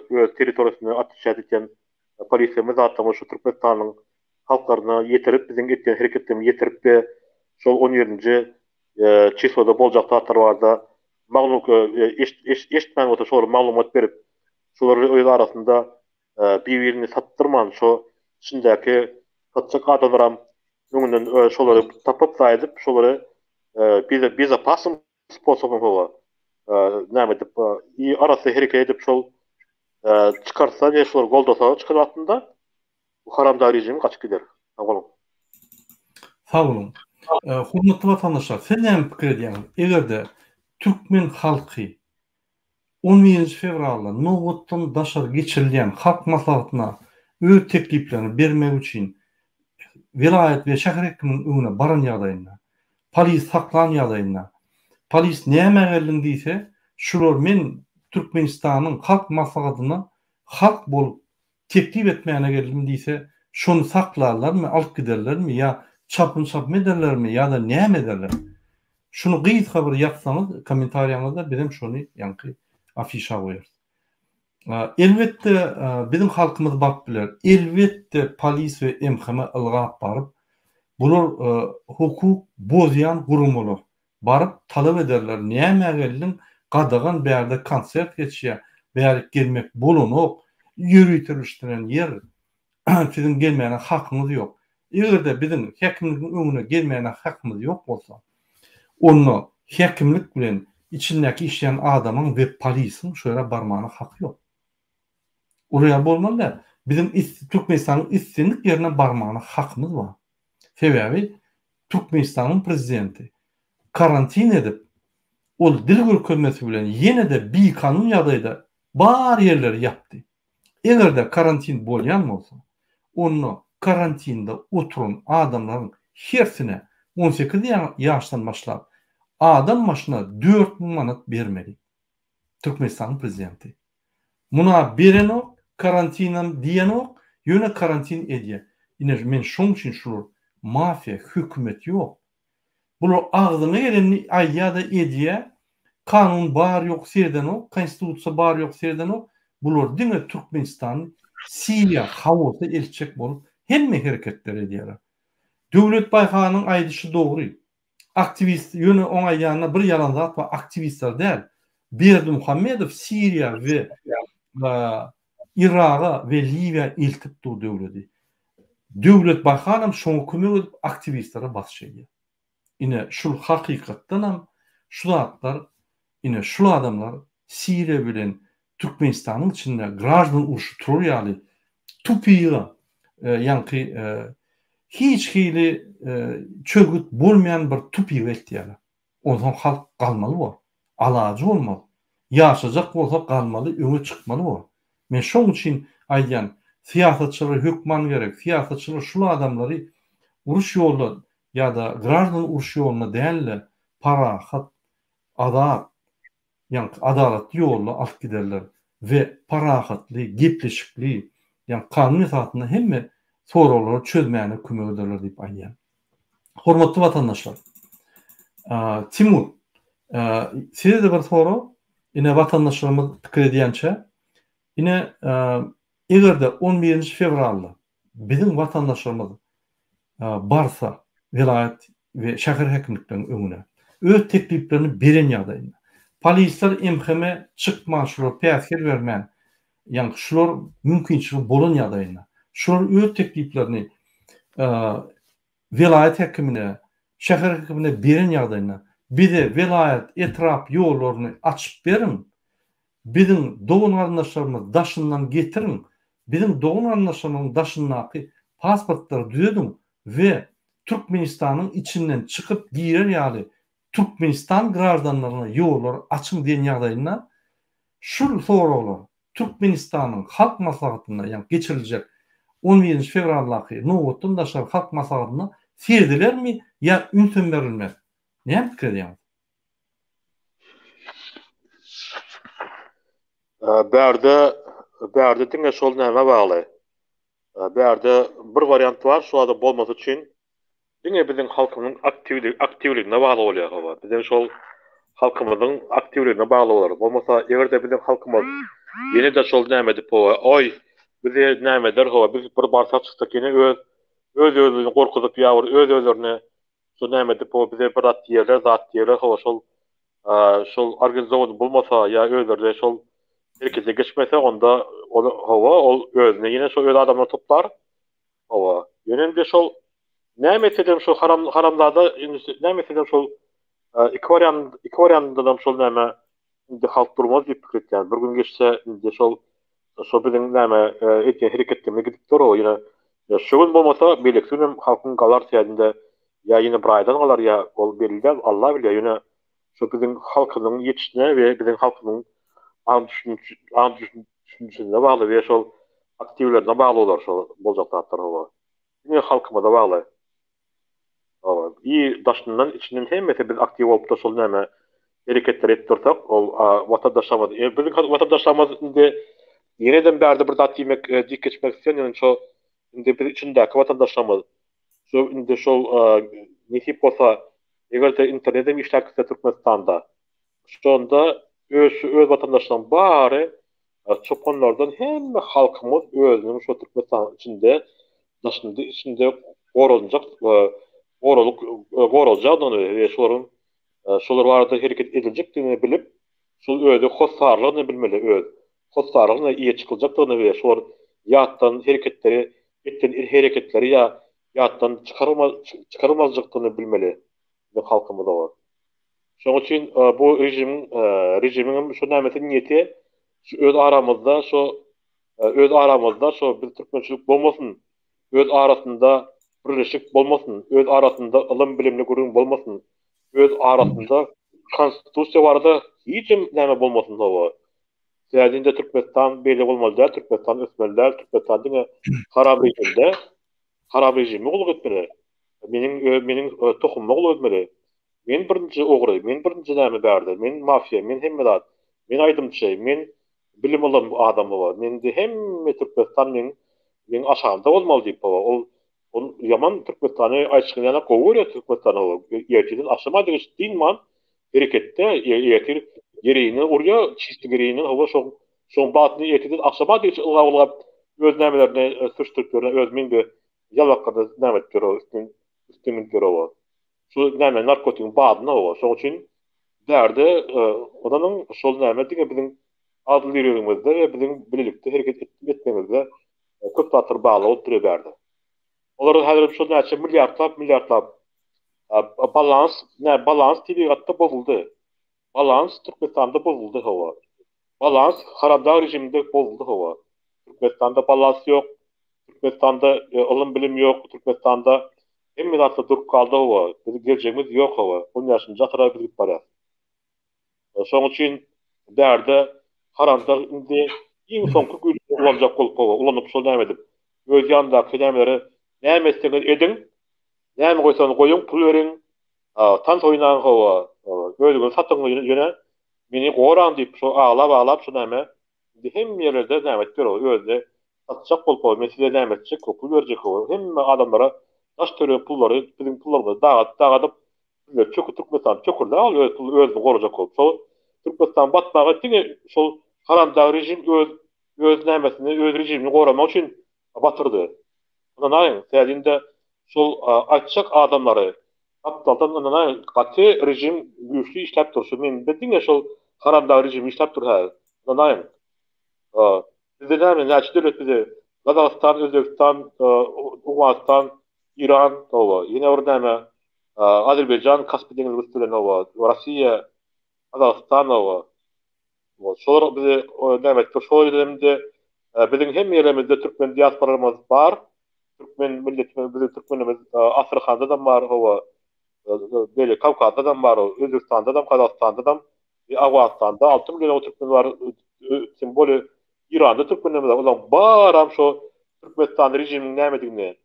öz territoriýasynda atişat etýän polisiýamyz zatlarymyz şu Türkmenistanyň halklaryna ýetirip biziň etýän hereketlerimizi ýetirip we şol on birinji çisloda boljak zatlar barada maglumat eşitmän bolsa şolara maglumat berip şolary öz arasynda bir birini satdyrman şo içindäki satjak adamlaram öňünden şolary tapyp zaýadyp şolary bezopasnym sposobym hawa näme edip i arassa hereket edip şol çykarsa we şolary goldasa çykan wagtynda bu haramdag režim gaçyp gider. Sag boluň. Sag boluň. Hormatly watandaşlar, siz näme pikir edýäňiz? Eger-de türkmen halky On birinji fewralda nobatdan daşary geçirilýän Halk Maslahatyna öz tekliplerini bermek üçin welaýat we şäher häkiminiň öňüne baran ýagdaýynda, polis saklan ýagdaýynda, polis nämä geldiň diýse, şular men Türkmenistanyň Halk Maslahatyna halk bolup teklip etmäne geldim diýse, şony saklarlarmy, alyp giderlermi ýa çapym-çapym ederlermi ýa-da näme ederler? Şuny gysga bir ýazsaňyz kommentariýaňyzda bizem şony ýaňky afişa goýarys. Elbetde biziň halkymyz baryp biler. Elbetde polis we MHM ylgap baryp bular hukuk bozýan guramalar. Baryp talap ederler nämä geldiň gadagan bärde konsert geçýä bärik gelmek bolanok ýöriteleşdiren ýer siziň gelmäne hakyňyz ýok egerde biziň häkimligiň öňüne gelmäne hakymyz ýok bolsa onda häkimlik bilen içindäki işleýän adamyň we polisiň şo ýere barmana haky ýok olar ýaly bolmaly däl biziň Türkmenistanyň islendik ýerine barmana hakymyz bar sebäbi Türkmenistanyň prezidenti karantin edip, ol dil görkezmesi bilen ýene-de bikanun ýagdaýda bar ýerleri ýapdy. Eger-de karantin bolýan bolsa, onda karantinde oturan adamlaryň hersine 18 ýaşdan başlap adam başyna 4000 manat bermeli. Türkmenistanyň prezidenti. Muna berenok, karantinam diýenok, ýöne karantin edýär. Ine men şoň üçin şular mafiýa, hökümet ýok. Bular agzyna gelenini aýdýar-da edýär. Kanun bar ýok seredenok, konstitusiýa bar ýok seredenok. Bular diňe Türkmenistany Siriýa haosa eltjek bolup hemme hereketleri edýärler. Döwlet Baýhanyň aýdyşy dogry. Aktiwist ýöne oň aýdýanynda bir ýalan zat bar aktiwistler däl. Berdimuhamedow Siriýa we Yraga we Liwiýa eltip dur döwledi. Döwlet Baýhanam şoňa kömek edip aktiwistlere basyş edýär. Ine şul hakykatdanam şu zatlar ine şul adamlar Siriýa bilen Türkmenistanyň içinde graždan urşy turar ýaly tupyga ýaňky hiç hili çözgüt bolmaýan bir tupyga eltýärler. Onsoň halk galmaly bor. Alajy bolmaz. Ýaşajak bolsa galmaly, öňe çykmaly bor. Men şoň üçin aýdýan, syýasatçylara hökman gerek, syýasatçylar şul adamlary uruş ýolda ýa-da graždan uruş ýoluna däl-de, parahat, azat, ýaňky adalatly ýolda alyp giderler we parahatly, gepleşikli, ýaňky kanun esasynda hemme soraglary çözmäne kömek ederler diýip aýdýan. Hormatly watandaşlar! Timur, size-de bir sorag, ine watandaşlarymyz pikir edýänçä, ine eger-de on birinji fewralda biziň watandaşlarymyz barsa welaýat we şäher häkimlikleriniň öňüne, öz tekliplerini beren ýagdaýynda, polisler MHM çykman şulara päsgel bermän, ýagny şular mümkinçiligi bolan ýagdaýynda, şular öz tekliplerini welaýat häkimine, şäher häkimine beren ýagdaýynda, bize welaýat, etrap ýollaryny açyp beriň, Biziň dogan-garyndaşlarymyzy daşyndan getiriň, biziň dogan-garyndaşlarymyzyň daşyndaky pasportlary düzediň we Türkmenistanyň içinden çykyp girer ýaly Türkmenistan graždanlaryna ýollary açyň diýen ýagdaýynda şul soraglar Türkmenistanyň Halk Maslahatynda ýagny geçiriljek on birinji fewraldaky nobatdan daşary Halk Maslahatynda seredilermi ýa ünsem berilmez? Näme pikir edýäňiz? Bärde bärde diňe şol nämä bagly. Bärde bir wariant bar, şu ada bolmasy üçin diňe biziň halkymyzyň aktiwligine bagly bolýar hawa. Biziň şol halkymyzyň aktiwligine bagly bolar. Bolmasa eger-de biziň halkymyz ýene-de şol näme edip hawa, oý bizi näme eder hawa, biz bir barsak çyksak ýene öz öz-özüni gorkuzyp ýa bir öz-özlerine Şo näme edip o bize bir zat diýerler, zat diýerler, hawa şol şol organizowany bolmasa ýa özleri şol herekete geçmese onda ol hawa ol özüne ýene şol öz adamlaryny toplar. Hawa. Ýöne indi şol näme etsedem şol haram haramzada indi näme etsedem şol iki wariant iki wariantdanam şol näme indi halk durmaz diýip pikir etýän. Bir gün geçse indi şol şo biziň näme edýän hereketlerimiz gidip dur o ýene şu gün bolmasa beýleki gün hem halkyň galar täzinde ýa ýene bir aýdan galar ýa ol belli däl Alla bilýär ýöne şo biziň halkymyzyň ýetişine we biziň halkymyzyň aň aň düşünjesine bagly we şol aktiwlerine bagly bolar şo boljak zatlar hawa diňe halkymyza bagly. Hawa, i daşyndan içinden hemmesi biz aktiw bolupda şol näme hereketleri edip dursak ol watandaşlarymyz e, biziň watandaşlarymyz indi ýenedem bärde bir zat diýmek e, diýip geçmek isleýän ýöne şo indi biz içindäki watandaşlarymyz şo indi şol nesip bolsa eger-de internetem işläp gitse Türkmenistanda şonda öz şu öz watandaşlaryň bary çopanlardan hemme halkymyz özüniň şo Türkmenistanyň içinde daşynda içinde goraljak goralyk goraljakdygyny we şolaryň şolar barada hereket ediljekdigini bilip şol özi hossarlygyny bilmeli öz hossarlygyna eýe çykyljakdygyny we şolar ýatdan hereketleri etden hereketleri ýa ýatdan çykarylma çykarylmazjakdygyny bilmeli biziň halkymyz olar. Şonuň üçin bu režimiň režimiň hem şu nämesi niýeti şu öz aramyzda şu öz aramyzda şu biz türkmençilik bolmasyn, öz arasynda birleşik bolmasyn, öz arasynda ylym bilimli gürrüň bolmasyn, öz arasynda konstitusiýa barada hiç hem näme bolmasyn hawa. Sebäbi indi Türkmenistan beýle bolmaly däl, Türkmenistan ösmeli däl, Türkmenistan diňe haram režimde, haram režime gulluk etmeli. Meniň meniň tohumyma gulluk etmeli. Men birinji ogry, men birinji näme bärde, men mafiýa, men hemme zat, men aýdymçy, men bilim ylym adamy bar, men indi hemme Türkmenistan meň meň aşagymda bolmaly diýip hawa ol. Ol ýaman Türkmenistany aýtşyň ýaly gowy görýär Türkmenistany hawa. Ertirden agşama deňiç dynman hereketde ertir gereginden urýar, çisti gereginden hawa şoň şoň batyny ertirden agşama deňiç ylgap ylgap öz nämelerini sürşdürip ýör, öz mende ýalaklaryny näme edip ýör, üstüne üstüne münüp ýör hawa. Şu näme narkotigiň badyna hawa. Şoň üçin bärde ynanyň şol näme diňe biziň agzybirligimizde we biziň bilelikde hereket etmegimizde köp zatlar bagly bolup durýar bärde. Olar häzir şol näçe milliardlap milliardlap balans nä balans tebigatda bozuldy. Balans Türkmenistanda bozuldy hawa. Balans haramdag režiminde bozuldy hawa. Türkmenistanda balans ýok. Türkmenistanda ylym bilim ýok. Türkmenistanda hemme zatlar durup galdy hawa. Biziň geljegimiz ýok hawa. On bäşinji asyra biz gidip barýas. Şoň üçin bärde haramdag indi iň soňky güýjüni ulanjak bolup hawa, ulanyp şol näme edip, öz ýanyndaky nämeleri näme etseňiz ediň, näme goýsaňyz goýuň, pul beriň, tans oýnaň hawa, özüňizi satyň ýöne meni goraň diýip şo aglap-aglap şo näme indi hemme ýerlerde näme edip ýör özüni satjak bolup hawa men size näme etjek pul berjek hawa hemme adamlara daş töwerek pullary biziň pullarymyzy dagadyp dagadyp Bizler çökür Türkmenistan çökürde al öz pul özüni gorajak bolup. Şol Türkmenistan batmaga diňe şol haramdag rejim öz öz nämesini öz rejimini goramak üçin batyrdy. Ynanaýyň täzinde şol aýtjak adamlary gapdaldan ynanaýyň gaty rejim güýçli işläp dur şu mende diňe şol haramdag rejim işläp dur häzir. Ynanaýyň. Bizde näme näçe döwlet bize Gazagystan, Özbegistan, Owganystan, Iran, hawa, ýene bir näme Azerbaýjan Kaspi deňiziniň üsti bilen hawa, Russiýa, Gazagystan hawa. Şolar bizi näme etdi? Şol ýerde biziň hemme ýerlerimizde türkmen diasporalarymyz bar. Türkmen milletimiz, biziň türkmenimiz Astrahanda-da bar, hawa, beýle Kawkazda-da bar, Özbegistanda-da, Gazagystanda-da, Owganystanda 6 million türkmen bar, tym bolýa Iranda türkmenlerimiz bar. Olaryň baram şo Türkmenistan režiminiň nämedigini,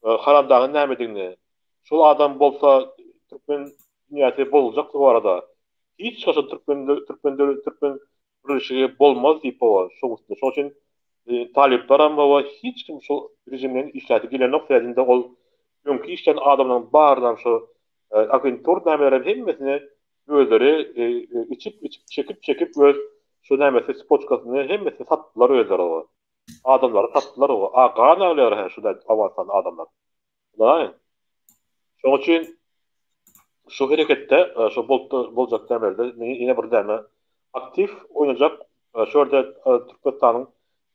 haramdagyň nämedigini, şol adam bolsa türkmen dünýäsi bozuljakdygy barada hiç haçan türkmen türkmen türkmen birleşigi bolmaz diýip hawa şoň üstünde. Şoň üçin talyplaram hawa hiç kim şol režim bilen işläsi gelenok sebäbi ol öňki işlän adamlaryň barynam şo agentur nämelerem hemmesini özleri içip içip çekip çekip öz şu nämesi spoçkasyny hemmesini satdylar özleri o. Adamlary satdylar o. A gan aglaýar hä şu da Owganystanda adamlar. Hudaý. Şoň üçin şu hereketde şu boljak nämelerde ýene bir näme aktiw oýnajak şu ýerde Türkmenistanyň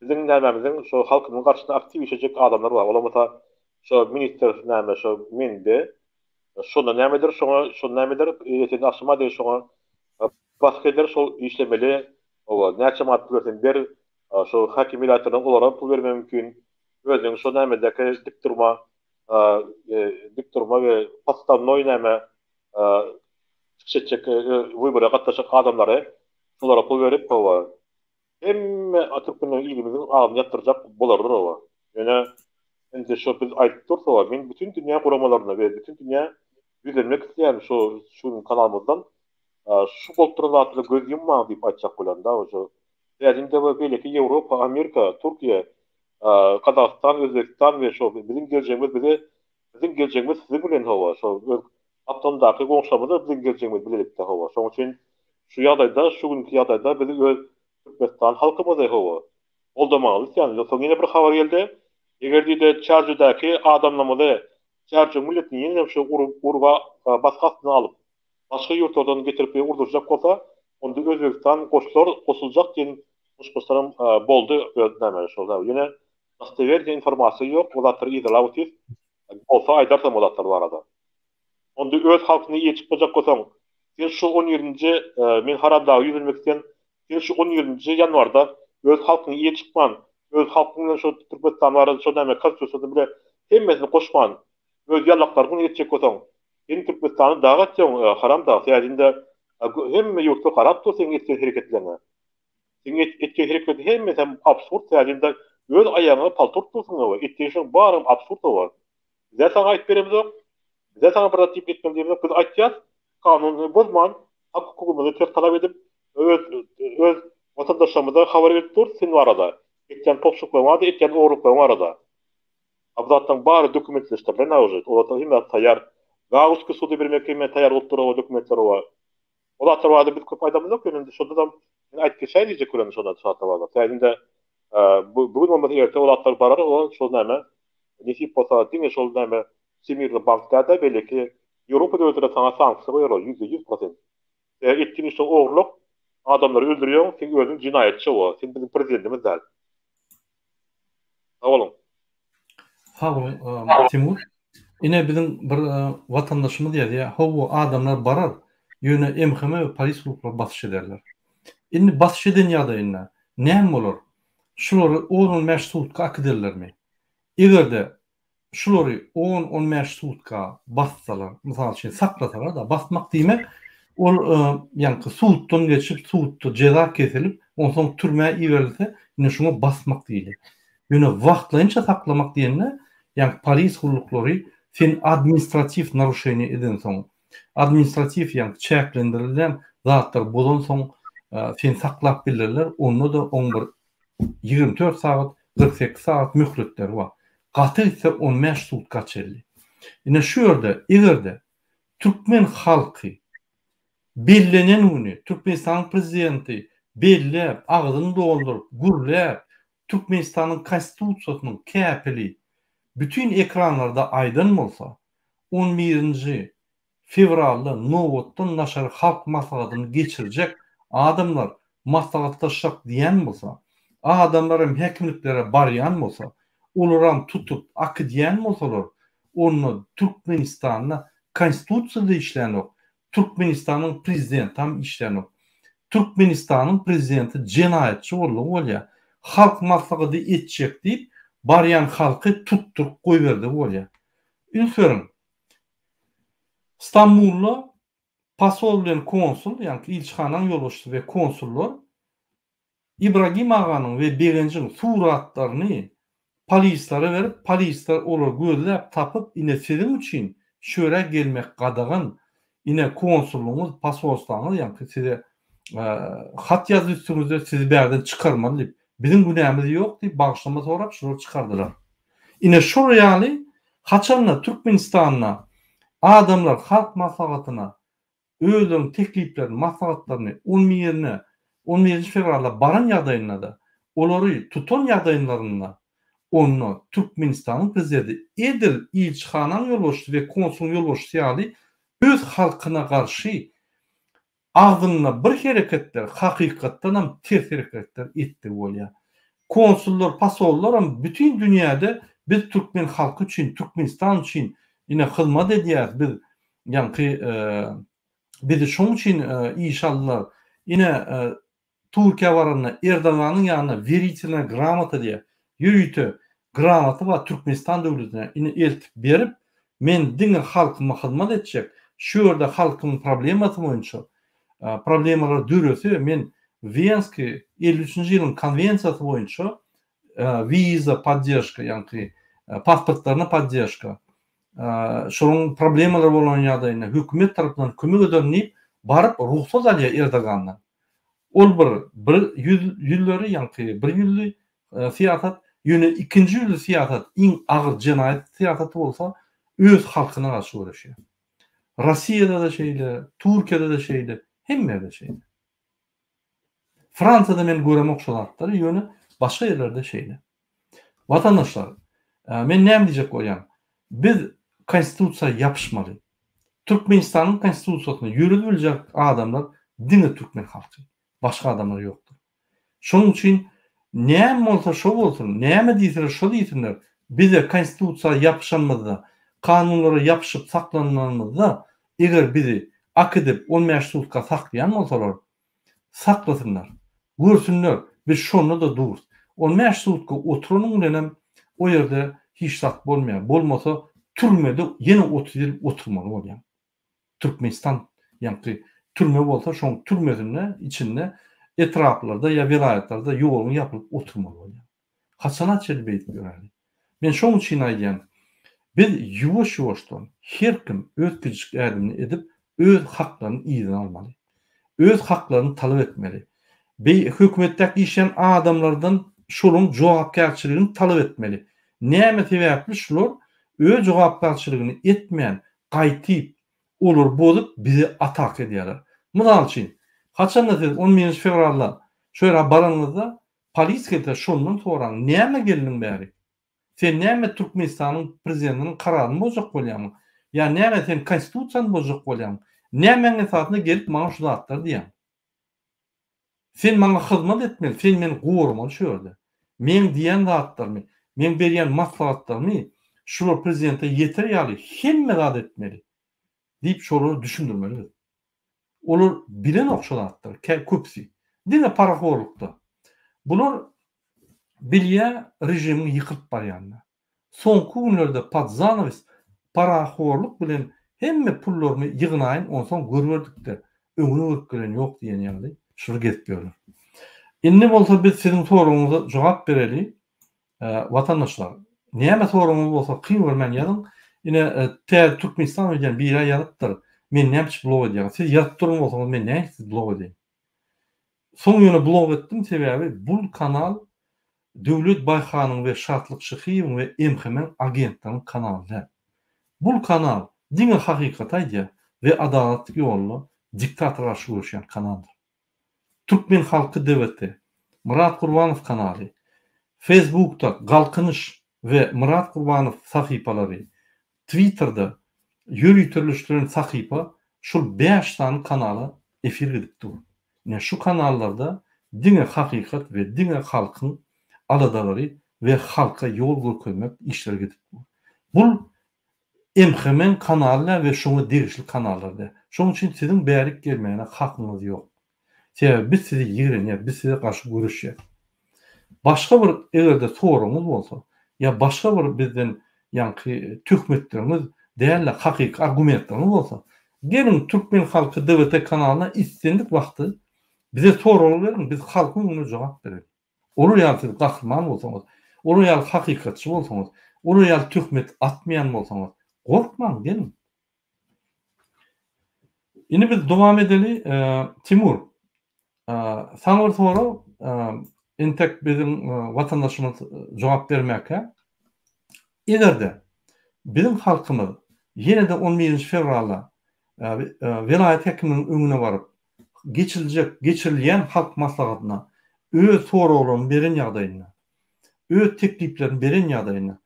biziň nämämiziň şu halkymyzyň garşysyna aktiw işlejek adamlar bar. Olar bolsa şu ministr näme şu mende Şonda nämedir, şoňa şonda nämedir, ertir agşama deý şoňa basgy eder, şol işlemeli, hawa, näçe manat pul berseň ber, şo häkim welaýatlardan olara pul bermek mümkin, özüniň şo nämedäki dik durma, dik durma we podstawnoý näme çykyş etjek, wybora gatnaşjak adamlary şolara pul berip, hawa, Hemme türkmenleriň ilimiziň agzyny ýapdyrjak bolarlar oba. Ýöne indi şo biz aýdyp durus oba, men bütin dünýä guramalaryna we bütin dünýä ýüzlenmek isleýän şo şu gün kanalymyzdan şu bolup duran zatlara göz ýummaň diýip aýtjak bolýan da şo. Täjinde we beýleki Ýewropa, Amerika, Türkiýe, Gazagystan, Özbegistan we şo biziň geljegimiz bize biziň geljegimiz siziň bilen hawa şo öz gapdalyndaky goňşularymyz bilen biziň geljegimiz bilelikde hawa şoň üçin şu ýagdaýda şu günki ýagdaýda biz öz Türkmenistan halkymyzy hawa goldamaly isleýän soň ýene bir habar geldi eger diýdi Çärjewdäki adamlarymyzy Çärjew milletini ýene şu urba basgy astyna alyp başga ýurtlardan getirip urdurjak bolsa onda Özbegistan goşular goşuljak diýen myş-myşlaram boldy öz näme şol ýene Dostowernyý informasiýa ýok, o zatlary yzarlap otyrys. Bolsa aýdarsyň o zatlar barada. Onda öz halkyňa eýe çykmajak bolsaň, sen şu on birinji men haramdaga ýüzlenmek isleýän, sen şu on birinji ýanwarda öz halkyňa eýe çykman, öz halkyň bilen şo Türkmenistan barada şo näme konstitusiýasyny bile hemmesini goşman, öz ýallaklaryň bilen etjek bolsaň, sen Türkmenistany daga etseň haramdag, sebäbi indi hemme ýurtlar garap dur seň etýän hereketleriňe. Seň etjek hereketiň hemmesem absurd sebäbi öz aýagyňa palta urup dursuň hawa etjek işiň baram absurd hawa. Bizä saňa aýyp beremizok. Bizä saňa bir zat diýip etmeli diýemizok. Biz aýtýas kanuny bozman hak hukugymyzy ter talap edip öz öz watandaşlarymyza habar berip durus sen barada. Etýän popşuklaryň barada etýän ogurlyklaryň barada. A bu zatlaryň bary dokumentleşdirilen a uje. O zatlar hemme zat taýýar. Gauski suda bermek hemme taýýar bolup dur o dokumentler oba. O zatlar barada biz köp aýdamyzok ýöne indi şonda-da men aýdyp geçäýin diýjek bolýan şonda şu zatlar barada. Täzinde bu gün bolmasa erte o zatlar barar o şol näme nesip bolsa diňe şol näme Wsemirny bank däl-de beýleki Ýewropa döwletleri saňa sanksiýa goýarlar 100% prosent. Etdiň işiň ogurlyk, adamlary öldürýäň, sen özüň jenaýatçy o, sen biziň prezidentimiz däl. Sag boluň. Sag boluň Timur. Ine biziň bir watandaşymyz ýazýar, hawa adamlar barar, ýöne MHM we polis gulluklary basyş ederler. Indi basyş eden ýagdaýynda näme bolar? Şulary on-on bäş sutka akiderlermi? Eger-de şulary on-on bäş sutka bassalar, mysal üçin, saklasalar-da, basmak diýmek, ol ýaňky suddan geçip, sudda jeza kesilip, onsoň türmä iberilse, ine şuňa basmak diýilýär. Ýöne wagtlaýynça saklamak diýende, ýaňky polis gulluklary sen administratiw naruşeniýe edensoň, administratiw ýaňky çäklendirilen zatlary bozansoň seni saklap bilirler, onda-da oň bir 24 sagat, 48 sagat möhletleri bar. Gaty gitse 15 sutka çenli. Ine şu ýerde eger-de türkmen halky bellenen güni Türkmenistanyň prezidenti belläp, agzyny dolduryp, gürläp, Türkmenistanyň Konstitusiýasynyň käpili bütin ekranlarda aýdan bolsa, on birinji fewralda nobatdan daşary halk maslahatyny geçirjek adamlar maslahatlaşjak diýen bolsa, adamlar hem häkimliklere barýan bolsa, olaram tutup akidýän bolsalar, onda Türkmenistanda Konstitusiýa-da işlänok, Türkmenistanyň prezidentam işlänok. Türkmenistanyň prezidenti jenaýatçy boldugy bolýar. Halk maslahady etjek diýip, barýan halky tutduryp goýberdigi bolýar. Üns beriň, Stambulda posol bilen konsul, ýagny ilçihanaň ýolbaşçysy we konsullar Ibragim aganyň we Begenjiň suratlaryny polislere berip, polisler olary gözläp tapyp, ine siziň üçin şu ýere gelmek gadagan, ine konsullygyňyz, posolstwaňyz ýagny size hat ýazdy üstüňizde, sizi bärden çykarmaly diýip, biziň günämiz ýok diýip bagyşlama sorap şulary çykardylar. Ine şol ýaly haçanda Türkmenistanda adamlar halk maslahatyna özleriniň tekliplerini, maslahatlaryny on birine, on birinji fewralda baran ýagdaýynda-da, olary tutan ýagdaýlarynda onda Türkmenistanyň prezidenti edil ilçihanaň ýolbaşçysy we konsulyň ýolbaşçysy ýaly öz halkyna garşy Agzynda bir hereketler hakykatdanam ters hereketler etdigi bolýar. Konsullar, posollaram bütin dünýäde biz türkmen halky üçin, Türkmenistan üçin ine hyzmat edýäris, biz ýaňky bizi şoň üçin işe aldylar. Ine Türkiýä baranda Erdoganyň ýanyna weritelna gramota diýýär. Ýörite gramota bar Türkmenistan döwletine ine eltip berip, men diňe halkyma hyzmat etjek, şu ýerde halkymyň problemasy boýunça problemalar dörese men Wenskiý 53-nji ýylyň konwensiýasy boýunça wiza podderžka ýaňky pasportlaryna podderžka şonuň problemalary bolan ýagdaýynda hökümet tarapyndan kömek ederin diýip baryp rugsat alýar Erdogandan. Ol bir bir ýüz ýüzleri ýaňky bir ýüzli syýasat, ýöne ikinji ýüzli syýasat iň agyr jenaýat syýasaty bolsa öz halkyna garşy göreşýär. Rossiýada-da şeýle, Türkiýede-de şeýle, hemme ýerde şeýle. Fransiýada men göremok şo zatlary, ýöne başga ýerlerde şeýle. Watandaşlar, men näme diýjek bolýan? Biz konstitusiýa ýapyşmaly. Türkmenistanyň konstitusiýasyny ýöredip biljek adamlar diňe türkmen halky. Başga adamlar ýokdur. Şonuň üçin näme bolsa şo bolsun, näme diýseler şo diýsinler, bize konstitusiýa ýapyşanymyzda, kanunlara ýapyşyp saklananymyzda, eger bizi akidip on bäş sutka saklaýan bolsalar, Saklasynlar. Görsünler, biz şonda-da durus. On bäş sutka oturanyň bilenem o ýerde hiç zat bolmaýar. Bolmasa türmede ýene 30 ýyl oturmaly bolýaň. Türkmenistan ýaňky türme bolsa şoň türmesinde içinde etraplarda ýa welaýatlarda ýoluň ýapylyp oturmaly bolýaň. Haçana çenli beýdip ýöräli? Men şoň üçin aýdýan, biz ýuwaş-ýuwaşdan her kim öz kiçijik ädimini edip, öz haklaryny yzyna almaly. Öz haklaryny talap etmeli. Beý hökümetdäki işleýän adamlardan şolaryň jogapkärçiligini talap etmeli. Näme sebäpli şular öz jogapkärçiligini etmän, gaýtyp, olary bozup bize ataka edýärler. Mysal üçin, haçanda siz on birinji fewralda şo ýere baranyňyzda polis gelse şondan soraň, näme geldiň bärik? Sen näme Türkmenistanyň prezidentiniň kararyny bozjak bolýaňmy? Ýa näme sen konstitusiýany bozjak bolýaňmy? Nämäň esasynda gelip maňa şu zatlary diýýäň? Sen maňa hyzmat etmeli, sen meni goramaly şu ýerde. Meň diýýän zatlarymy, meň berýän maslahatlarymy şular prezidente ýeter ýaly hemme zat etmeli diýip şolara düşündirmeli biz. Olar bilenok şo zatlary, köpüsi. Diňe parahorlukda. Bular bilýä režimiň ýykylyp barýanyny. Soňky günlerde pod zanawes parahorluk bilen hemme pullarymy ýygnaýyn onsoň görüberdikde öňüne görüp gelen ýok diýen ýaly şular gezip ýörler. Indi bolsa biz siziň soragyňyza jogap bereli. Watandaşlar näme soragyňyz bolsa kyn görmän ýazyň. Ine Täze Türkmenistan öýdýän birä ýazypdyr. Meni näme üçin blok edýäňiz? Siz ýazyp duran bolsaňyz men nähili sizi blok edeýin? Soň ýöne blok etdim sebäbi bul kanal Döwlet Baýhanyň we Şatlyk Şyhyýewiň we MHM-iň agentleriniň kanaly däl. Bul kanal diňe hakykaty aýdýar we adalatlyk ýolunda diktatora garşy göreşýän kanaldyr. Türkmen halky DWT, Myrat Gurbanow kanaly, Facebookda Galkynyş we Myrat Gurbanow sahypalary, Twitterde ýöriteleşdirilen sahypa şul bäş sany kanala efir gidip dur. Ine şu kanallarda diňe hakykat we diňe halkyň aladalary we halka ýol görkezmek işleri gidip dur. Bul MHM-iň kanaly däl we şoňa degişli kanallar däl. Şonuň üçin siziň bärik gelmäne hakyňyz ýok. Sebäbi biz sizi ýigrenýäs, biz size garşy göreşýäs. Başga bir eger-de soragyňyz bolsa, ýa başga bir bizden ýaňky töhmetleriňiz däl-de hakyky argumentleriňiz bolsa, geliň Türkmen halky DWT kanalyna islendik wagty bize soraglar beriň, biz halkyň öňünde jogap bereliň. Olar ýaly siz gahryman bolsaňyz, olar ýaly hakykatçy bolsaňyz, olar ýaly töhmet atmaýan bolsaňyz, gorkmaň, geliň. Indi biz dowam edeli. Timur, saňa bir sorag, entek biziň watandaşymyz jogap bermäkä. Eger-de biziň halkymyz ýene-de on birinji fewralda welaýat häkiminiň öňüne baryp, geçiriljek, geçirilýän halk maslahatyna öz soraglaryny beren ýagdaýynda, öz tekliplerini beren ýagdaýynda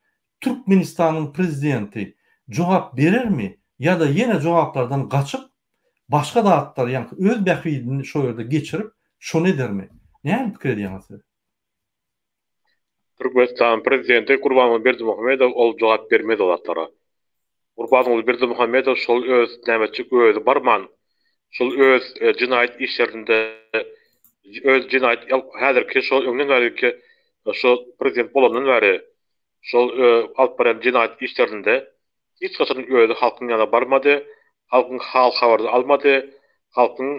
Türkmenistanyň prezidenti jogap berermi ýa-da ýene jogaplardan gaçyp, başga zatlar, ýaňky öz bähbidini şo ýerde geçirip, şony edermi? Nähili pikir edýäňiz siz? Türkmenistanyň prezidenti Gurbanguly Berdimuhamedow ol jogap bermez o zatlara. Gurbanguly Berdimuhamedow şol öz nämeçik özi barman, şol öz jenaýat işlerinde öz jenaýat häzirki şol öňden bäriki şo prezident bolandan bäri şol alyp barýan jenaýat işlerinde hiç haçan özi halkyň ýanyna barmady, halkyň hal-habaryny almady, halkyň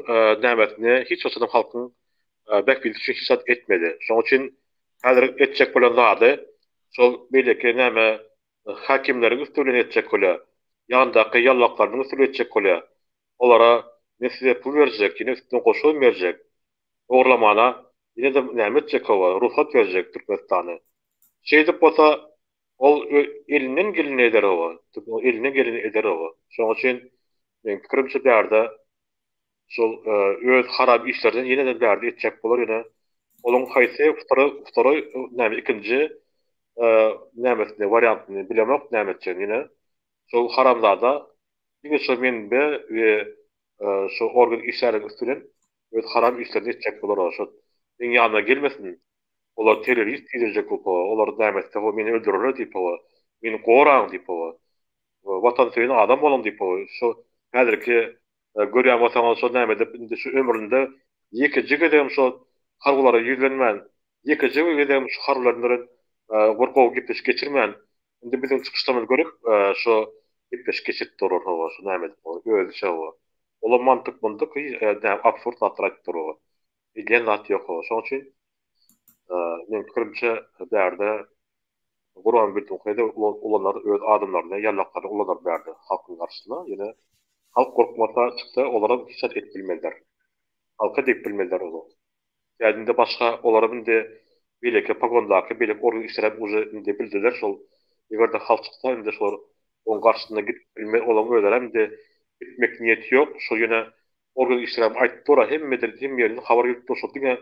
nämesini hiç haçanam halkyň bähbidi üçin hiç zat etmedi. Şonuň üçin häzir etjek bolan zady şol beýleki näme häkimleriň üsti bilen etjek bolýar. Ýanyndaky ýallaklarynyň üsti bilen etjek bolýar. Olara men size pul berjek, ýene üstüne goşugam berjek. Ogurlamana ýene-de näme etjek hawa, rugsat berjek Türkmenistany. Şeýdip bolsa ol elinden geleni eder hawa, elinden geleni eder hawa. Şonuň üçin meň pikirimçe bärde şol öz harap işlerinden ýene-de bärde etjek bolar ýöne olaň haýsy wtoroý wtoroý näme ikinji nämesini wariantyny bilemok näme etjegini ýene şol haramzada diňe şo menbe we şo organ işgärleriň üsti bilen öz haram işlerini etjek bolar o şo meň ýanyma gelmesin olar terrorist diýdirjek bolup hawa olar näme etse hawa meni öldürerler diýip hawa meni goraň diýip hawa watansöýen adam boluň diýip hawa şo häzirki Görýän bolsaňyz şo näme edip indi şu ömründe ýekeje gezegem şo harbylara ýüzlenmän, ýekeje gezegem şu harbylar bilen bir gowy gepleşik geçirmän, indi biziň çykyşlarymyzy görüp şo gepleşik geçirip durar hawa şo näme edip özüçe hawa. Olam mantyk muntyk näme absurd zatlar aýdyp dur hawa. Edýän zat ýok hawa. Şoň üçin meň pikirimçe bärde Gurban Berdimuhamedow ulanar öz adamlaryny, ýallaklaryny ulanar bärde halkyň garşysyna. Ýöne halk gorkmasa çyksa olaram hiç zat edip bilmezler. Halka degip bilmezler olar. Ýa indi başga olaram indi. Beýleki pogondaky beýleki organ işlerem uje indi bildiler şol egerde halk çyksa indi şolar oň garşysyna gidip bilmez olaň özlerem indi gitmek niýeti ýok şo ýöne organ işlerem aýdyp dura hemmeden hemme ýerden habar gelip dur şo diňe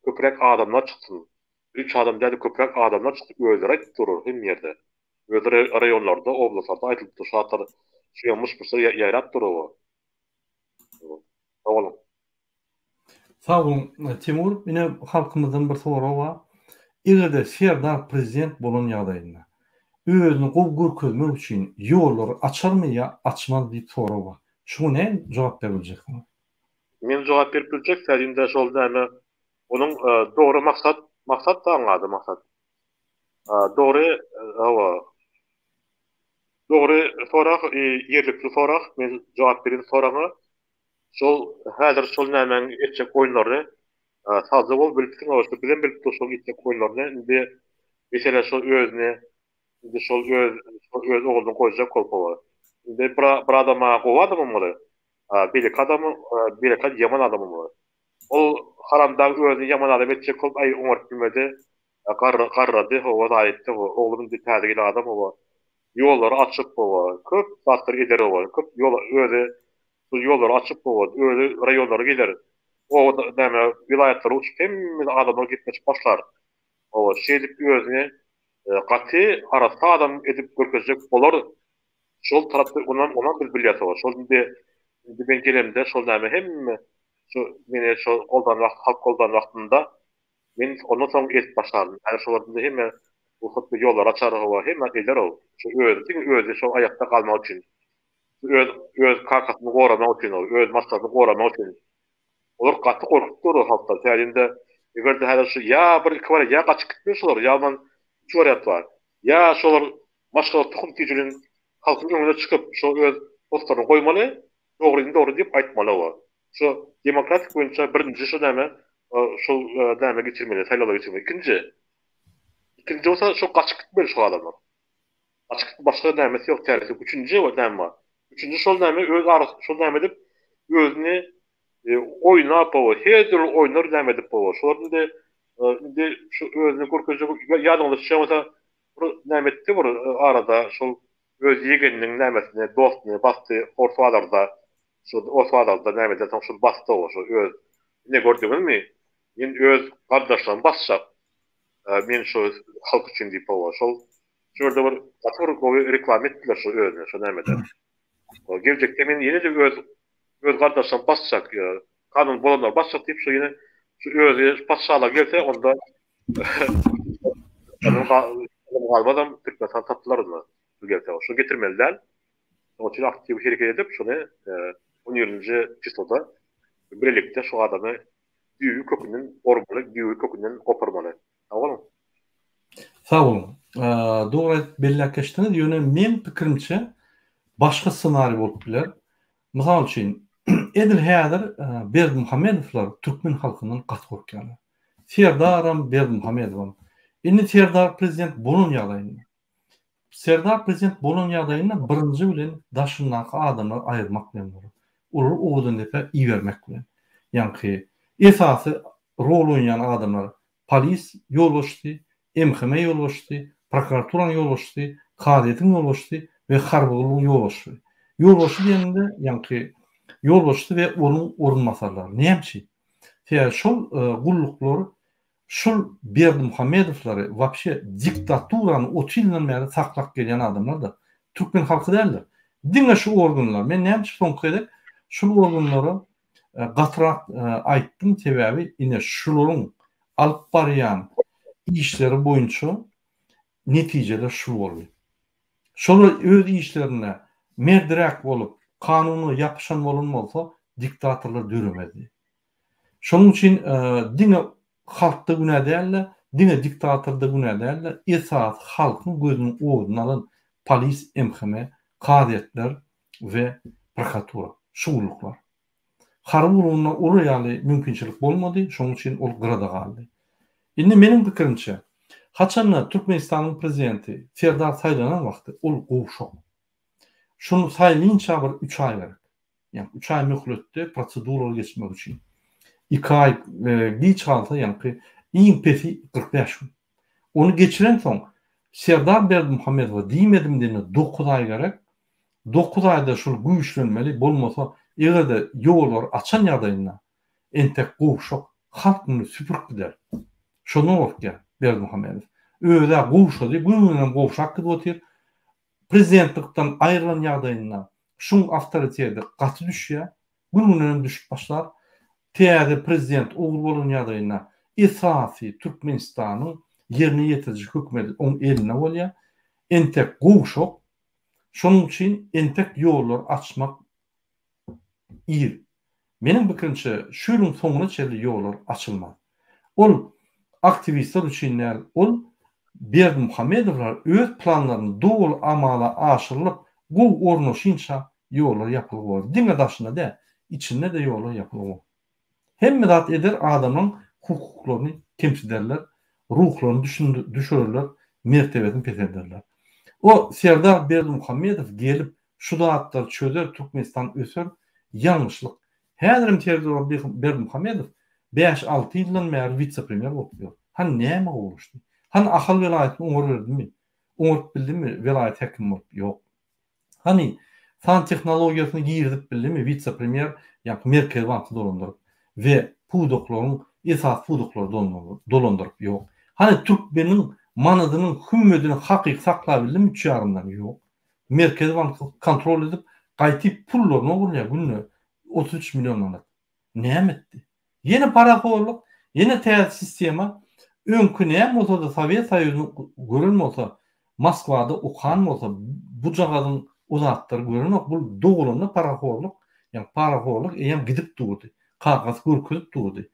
köpräk adamlar çyksyn bir üç adam dälde köpräk adamlar çyksyn özleri aýdyp durlar hemme ýerde öz raýonlarda oblastlarda aýdylyp dur şu zatlar şu ýa myş myşlar ýaýrap dur oba sag boluň. Sag boluň Timur. Ine halkymyzdan bir sorag bar. Egerde Serdar prezident bolan ýagdaýynda özüni gowy görkezmek üçin ýollary açarmy ýa açmaz diýip sorag bar. Şuňa näme jogap berip biljeksiňiz? Men jogap berip biljek sädimde şol näme onuň dogry maksat maksat da aňady maksat. Dogry hawa dogry sorag ýerlikli sorag men jogap berin soragyňa. Şol häzir şol nämäň etjek oýunlaryny sagja bol bilipsiň oşo bizem bilip dur şol etjek oýunlaryny indi mesele şol özüni indi şol öz şol öz ogluny goýjak bolup hawa indi bir bir adama gowy adam bolmaly beýleki adam beýleki ýaman adam bolmaly ol haramdag özüni ýaman adam etjek bolup aý oňaryp bilmedi garra garrady hawa zaýa etdi hawa oglum indi täze gelen adam hawa ýollary açyp hawa köp zatlar eder hawa köp ýol özi Şol ýollary açyp hawa, özi raýonlara geler. Oba näme, welaýatlara uçup hemme adamlar gepleşip başlar. Hawa, şeýdip özüni gaty arassa adam edip görkezjek bolar. Şol tarapda onam onam biz bilýäs hawa. Şol indi indi men gelemde şol näme hemme şu meni şol goldan wagt halk goldan wagtynda men ondan soň edip başlardym. Häzir şolar indi hemme rugsat ýollary açar hawa, hemme eder ol. Şu özi diňe özi şol aýakda galmak üçin. Öz öz kakasyny goramak üçin ol, öz maşgalasyny goramak üçin. Olar gaty gorkup dur halkdan. Sebäbi indi eger-de häzir şu ýa bir iki wariant ýa gaçyp gitmeli şolar, ýa ondan üç wariant bar. Ýa şolar maşgala tohum tijilin halkyň öňüne çykyp şo öz postlaryny goýmaly, dogryny dogry diýip aýtmaly oba. Şo demokratik boýunça birinji şo näme şol näme geçirmeli, saýlawlar geçirmeli. Ikinji ikinji bolsa şo gaçyp gitmeli şo adamlar. Açyk başga nämesi ýok çäresi ýok. Üçünji we näme bar? Üçünji şol näme öz arasy şol näme edip özüni oýnap hawa her dürli oýunlar näme edip hawa şolar indi indi şu özüni görkezjek ýadyňyza düşýän bolsa bir näme etdi bir arada şol öz ýegeniniň nämesini dostuny basdy ors bazarda şol ors bazarda näme eden soň şol basdy hawa şol öz ine gördüňizmi men öz garyndaşlarymy basjak men şu halk üçin diýip hawa şol Şu ýerde bir gaty bir gowy reklama etdiler şu özüne şu nämede. Geljekde men ýene-de öz öz gardaşlarymy basjak, kanun bolanlary basjak diýip şu ýene şu özi patyşalyga gelse onda galmazam Türkmenistan tapdylar onda şu gelse. Şu getirmeli däl. Şonuň üçin aktiw hereket edip şuny on birinji çisloda birlikde şu adamy düýbi kökünden ormaly, düýbi kökünden goparmaly. Sag boluň. Sag boluň. Dogry aýdyp belläp geçdiňiz, ýöne meň pikirimçe başga ssenariý bolup biler. Mysal üçin, edil häzir Berdimuhamedowlar türkmen halkyndan gaty gorkýarlar. Serdaram, Berdimuhamedowam. Indi Serdar prezident bolan ýagdaýynda, Serdar prezident bolan ýagdaýynda birinji bilen daşyndaky adamlary aýyrmak bilen bolar. Olary Owadandepä ibermek bilen. Ýaňky esasy rol oýnaýan adamlar polis ýolbaşçysy, MHM ýolbaşçysy, prokuraturanyň ýolbaşçysy, kazyýetiň ýolbaşçysy we harby gullugyň ýolbaşçysy. Ýolbaşçy diýeninde ýaňky ýolbaşçysy we onuň orunbasarlary. Näme üçin? Sebäbi şol gulluklar Şul Berdimuhamedowlary wapşe diktaturany 30 ýyldan bäri saklap gelýän adamlardyr. Türkmen halky däldir. Diňe şu organlar. Men näme üçin soňky gezek şul organlara gatyrak aýtdym sebäbi ine şularyň alyp barýan işleri boýunça netijeler şul boldy. Şolar öz işlerinde merdiräk bolup kanuna ýapyşan bolan bolsa diktatorlar döremezdi. Şonuň üçin diňe halkda günä däl-de, diňe diktatorda günä däl-de, esasy halkyň gözüniň oduny alan polis, MHM, kazyýetler we prokuratura, şu gulluklar. Harby gullugynda olar ýaly mümkinçilik bolmady, şonuň üçin ol gyrada galdy. Indi meniň pikirimçe, haçanda Türkmenistanyň prezidenti Serdar saýlanan wagty ol gowşak. Şuny saýlynça bir üç aý gerek. Ýagny üç aý möhletde proseduralary geçmek üçin. Iki aý giç galsa ýaňky Iň pesi 45 gün. Ony geçirensoň, Serdar Berdimuhamedowa diýmedim diýende dokuz aý gerek. Dokuz aýda şul güýçlenmeli, bolmasa, eger-de ýollary açan ýagdaýynda, entek gowşak halk muny süpürip gider. Şondan gorkýar Berdimuhamedow. Öz-ä gowşady, gün-günden gowşap gidip otyr. Prezidentlikden aýrylan ýagdaýynda şuň awtoriteti gaty düşýär. Gün-gündenem düşüp başlar. Täze prezident ogul bolan ýagdaýynda esasy Türkmenistanyň ýerine ýetiriji hökümeti oň elinde bolýar. Entek gowşak. Şonuň üçin entek ýollary açmak ir. Meniň pikirimçe şu ýylyň soňuna çenli ýollar açylmaz. Ol aktiwistler üçin däl, ol Berdimuhamedowlar öz planlaryny doly amala aşyrylyp gowy ornaşynça ýollar ýapylygy bolar. Diňe daşynda däl, içinde-de ýollar ýapylygy bolar. Hemme zat eder adamlaň hukuklaryny kemsiderler, ruhlaryny düşürerler, mertebesini peselderler. O Serdar Berdimuhamedow gelip şu zatlary çözer Türkmenistan öser ýalňyşlyk. Häzirem Serdar Berdimuhamedow bäş-alty ýyldan bäri witse-premýer bolup ýör. Hany näme gowulaşdy? Hany Ahal welaýatyny oňaryberdimi? Oňaryp bildimi welaýat häkimi bolup? Ýok. Hany, san tehnologiýasyny girizip bildimi witse-premýer ýa-da Merkezi banky dolandyryp we pudaklaryň esasy pudaklary dolandyryp? Ýok. Hany, türkmeniň manadynyň hümmedini hakyky saklabildimi üç ýarymdan? Ýok. Merkezi banky kontrol edip, gaýtyp pullaryny ogurlaýar günde 33 million manat. Näme etdi? Ýene parahorluk, ýene täze sistema. Öňki näme bolsa-da Sowet Soýuzyny gören bolsa, Moskwada okan bolsa, bujagazyň o zatlary görenok. Bul dogulanda parahorluk, ýagny parahorluk eýýäm gidip durdy. Kakasy görkezip durdy.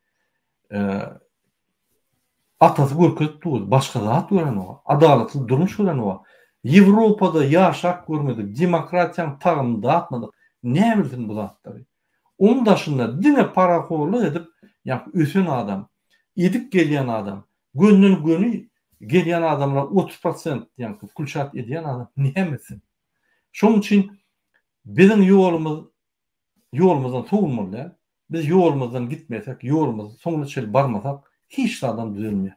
Atasy görkezip durdy. Başga zat görenok. Adalatly durmuş görenok. Ýewropada ýaşap görmedik, demokratiýanyň tagamyny datmadyk. Näbilsin bu zatlary? Oň daşynda diňe parahorlyk edip, ýa ösen adam, edip gelýän adam, gönden göni gelýän adamlar 30 prosent ýa wkulçat edýän adam näme etsin? Şoň üçin biziň ýolumyz ýolumyzdan sowulmaly däl. Biz ýolumyzdan gitmesek, ýolumyz soňuna çenli barmasak, hiç zadam düzelmeýär.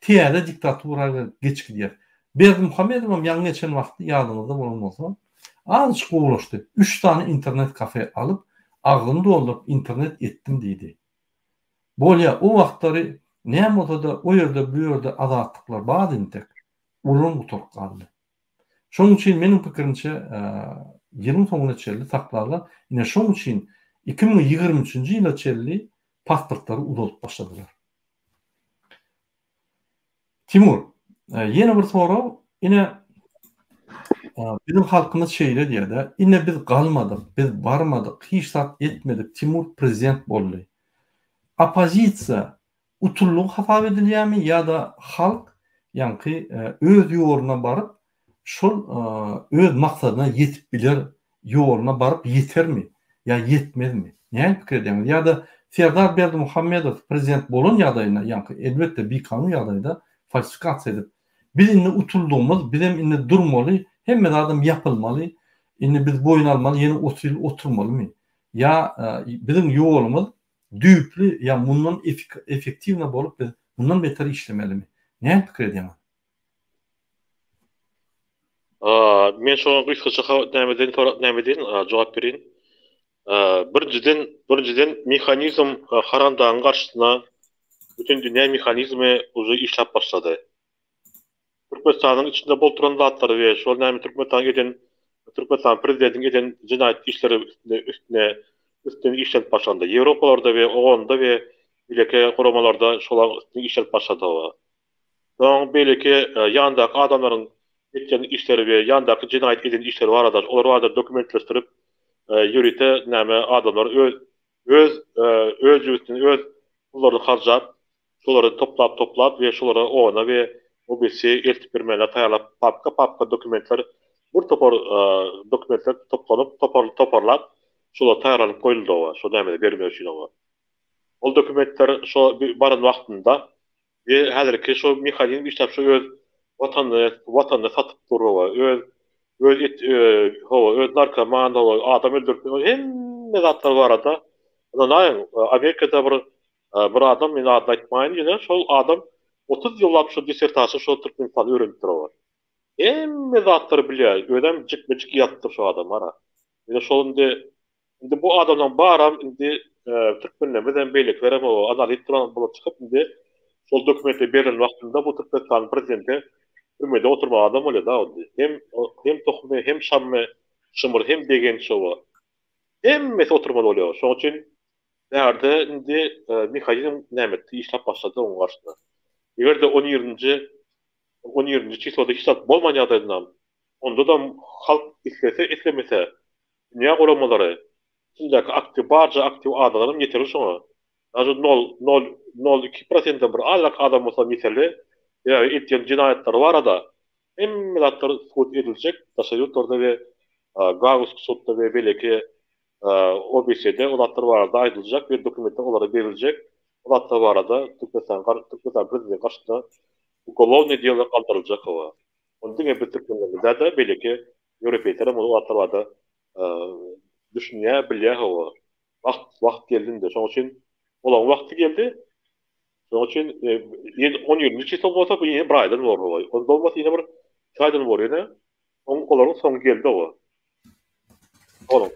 Täze diktatura geç gidýär. Berdimuhamedowam ýaňy geçen wagty ýadyňyzda bolan bolsa, azajyk gowulaşdy. Üç sany internet kafe alyp, agzyny dolduryp internet etdim diýdi. Bolýa, o wagtlary näme bolsa-da o ýerde bu ýerde azatlyklar bardy intek. Olam gutaryp galdy. Şonuň üçin meniň pikirimçe ýylyň soňuna çenli saklarlar. Ine şonuň üçin 2023-nji ýyla çenli pasportlary uzalyp başladylar. Timur, ýene bir sorag, ine biziň halkymyz şeýle diýýär-de, ine biz galmadyk, biz barmadyk, hiç zat etmedik, Timur prezident boldy. Oppozisiýa utuldygy hasap edilýärmi ýa-da halk ýaňky öz ýoluna baryp, şol öz maksadyna ýetip biler ýoluna baryp ýetermi ýa ýetmezmi? Nähili pikir edýäňiz? Ýa-da Serdar Berdimuhamedow prezident bolan ýagdaýynda, ýaňky elbetde bikanun ýagdaýda falsifikasiýa edip, biz indi utuldygymyz, bizem indi durmaly, hemme zadam ýapylmaly, indi biz boýun almaly, ýene 30 ýyl oturmalymy? Ýa biziň ýolumyz düýpli ýa mundan effektiwno bolup biz mundan beter işlemelimi? Nähili pikir edýäňiz? Men şoňa gysgaça nämeden nämeden jogap bereýin. Birinjiden, birinjiden mehanizm haramdagyň garşysyna bütin dünýä mehanizmi uje işläp başlady. Türkmenistanyň içinde bolup duran zatlary we şol näme Türkmenistanyň eden Türkmenistan prezidentiň eden jenaýat işleri üstünde üstüne üstünden işlenip başlandy. Ýewropalarda we OON-da we beýleki guramalarda şolaryň üstünde işlenip başlady. Soň beýleki ýandaky adamlaryň etýän işleri we ýandaky jenaýat eden işleri barada olar barada dokumentleşdirip ýörite näme adamlar öz öz öz jübüsinden öz pullaryny harjap şolary toplap toplap we şolara ona we OBSE eltip bermäne taýýarlap papka papka dokumentler bir topar dokumentler toplanyp topar toparlap şolar taýýarlanyp goýuldy oba şo nämede bermek üçin oba ol dokumentler şo baran wagtynda We häzirki şo mehanizm işläp şo öz watanyny watanyny satyp dur hawa öz öz et hawa öz narkoman hawa adam öldürip hemme zatlar barada ynanaýyň Amerikada bir. Bir adam, men adyny aýtmaýyn ýöne, şol adam 30 ýyllap şo dissertasiýa şo Türkmenistany öwrenipdir oba. Hemme zatlary bilýär, özem jikme-jik ýazypdyr şo adam ara. Ýöne şol indi indi bu adamlaryň baram indi türkmenlerimizem beýlekilerem o analitik bular çykyp indi şol dokumentler berlen wagtynda bu Türkmenistanyň prezidenti türmede oturmaly adam bolýar da indi. Hem hem Tohmy, hem Şammy, Şymyr, hem Begenç oba. Hemmesi oturmaly bolýar. Şonuň üçin bärde indi mehanizm näme etdi, işläp başlady onuň garşysyna. Eger-de on birinji on birinji çisloda hiç zat bolman ýagdaýynda onda-da halk islese islemese dünýä guramalary içindäki aktiw barja aktiw adamlaram ýeterli şoňa. Daže nol nol nol iki prosentden bir azrak adam bolsa ýeterli. Sebäbi edýän jenaýatlary barada hemme zatlar subut ediljek daşary ýurtlarda we Gaagusk sudda we beýleki OBSE-de o zatlar barada aýdyljak we dokumentler olara beriljek. O zatlar barada Türkmenistan Türkmenistan prezidenti garşysyna ugolownyý delo galdyryljak hawa. Ony diňe biz türkmenlerimiz däl-de beýleki ýewropeýsler hem o zatlar barada düşünýär, bilýär hawa. Wagt wagt geldi indi. Şonuň üçin olaryň wagty geldi. Şonuň üçin ýene on ýedinji çislo bolsa bu ýene bir aýdan bolar hawa. Onda bolmasa ýene bir iki aýdan bolar ýene. Olaryň soňy geldi hawa. Boluň.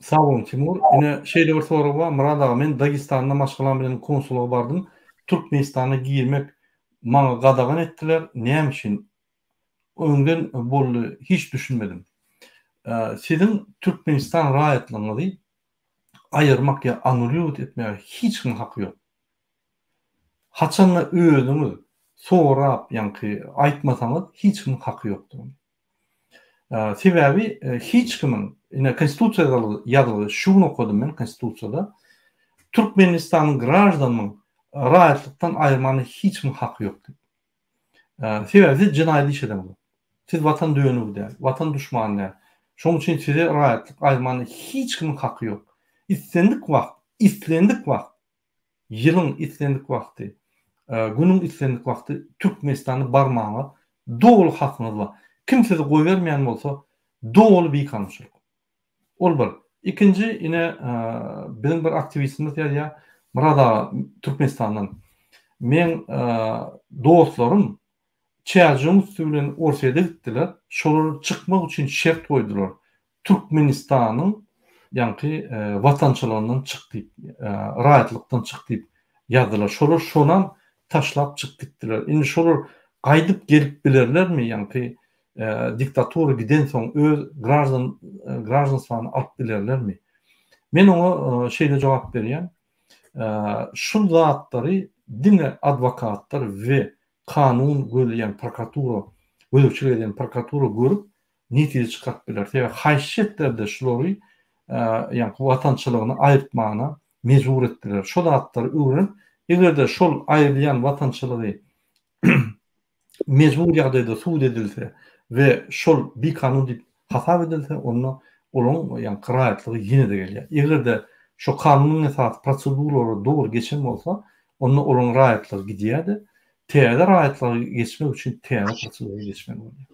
Sag boluň Timur. Ine şeýle bir sorag bar. Myrat aga men Dagestanda maşgalam bilen konsullyga bardym. Türkmenistana girmek maňa gadagan etdiler. Näme üçin? Öňden boldy hiç düşünmedim. Siziň Türkmenistan raýatlygyňyzy aýyrmak ýa anulýowat etmäge hiç kimiň haky ýok. Haçanda özüňiz sorap ýaňky aýtmasaňyz hiç kimiň haky ýokdur. Sebäbi hiç kimiň ine konstitusiýada ýazylgy şu gün okadym men konstitusiýada Türkmenistanyň graždanynyň raýatlykdan aýyrmana hiç kimiň haky ýok diýip. Sebäbi siz jenaýat iş edeňzok. Siz watan dönügi däl, watan duşmany däl. Şonuň üçin size raýatlyk aýyrmana hiç kimiň haky ýok. Islendik wagt, islendik wagt Ýylyň islendik wagty, günüň islendik wagty Türkmenistana barmaga doly hakyňyz bar. Kim sizi goýbermeýän bolsa, doly bikanunçylyk. Ol bir. Ikinji, ine, biziň bir aktiwistimiz ýazýar, Myrat aga Türkmenistandan. Meň dostlarym Çärjewiň üsti bilen Orsýede gitdiler, şolar çykmak üçin şert goýdular. Türkmenistanyň ýaňky watançylygyndan çyk diýip, raýatlykdan çyk diýip ýazdylar. Şolar şonam taşlap çykyp gitdiler. Indi şolar gaýdyp gelip bilerlermi ýaňky diktatura gidensoň öz graždan graždanstwany alyp bilerlermi? Men oňa şeýle jogap berýän. Şul zatlary diňe adwokatlar we kanun gözleýän prokuratura, gözegçilik edýän prokuratura görüp netije çykaryp biler. Sebäbi haýsy şertlerde şulary ýaňky watançylygyny aýyrtmana mejbur etdiler. Şo zatlary öwrenip, eger-de şol aýrylýan watançylygy mejbur ýagdaýda subut edilse we şol bikanun diýip hasap edilse, onda olaryň ýaňky raýatlygy ýene-de gelýär. Eger-de şo kanunyň esasy proseduralary dogry geçen bolsa, onda olaryň raýatlygy gidýär-de, täze raýatlyga geçmek üçin täze prosedura geçmeli bolýar.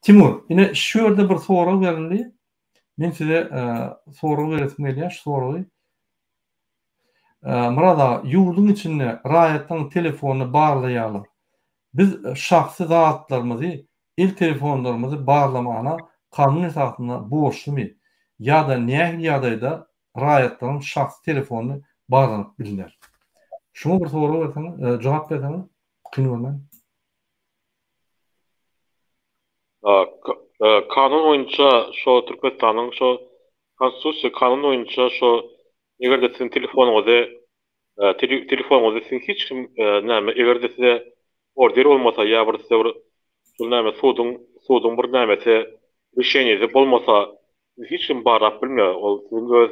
Timur, ine şu ýerde bir sorag berildi. Men size sorag beresim gelýär, şu soragy. Myrat aga, ýurduň içinde raýatlaryň telefonyny barlaýarlar. Biz şahsy zatlarymyzy, el telefonlarymyzy barlamana kanun esasynda borçlumy? Ýa-da nähili ýagdaýda raýatlaryň şahsy telefony barlanyp bilner? Şuňa bir sorag berseňiz, jogap berseňiz, kyn görmän. Kanun boýunça şo Türkmenistanyň şo konstitusiýa kanun boýunça şo eger-de siziň telefonyňyzy telefonyňyzy siziň hiç kim näme eger-de size order bolmasa ýa bir size bir şol näme suduň suduň bir nämesi rişeniýesi bolmasa sizi hiç kim barlap bilmeýär ol siziň öz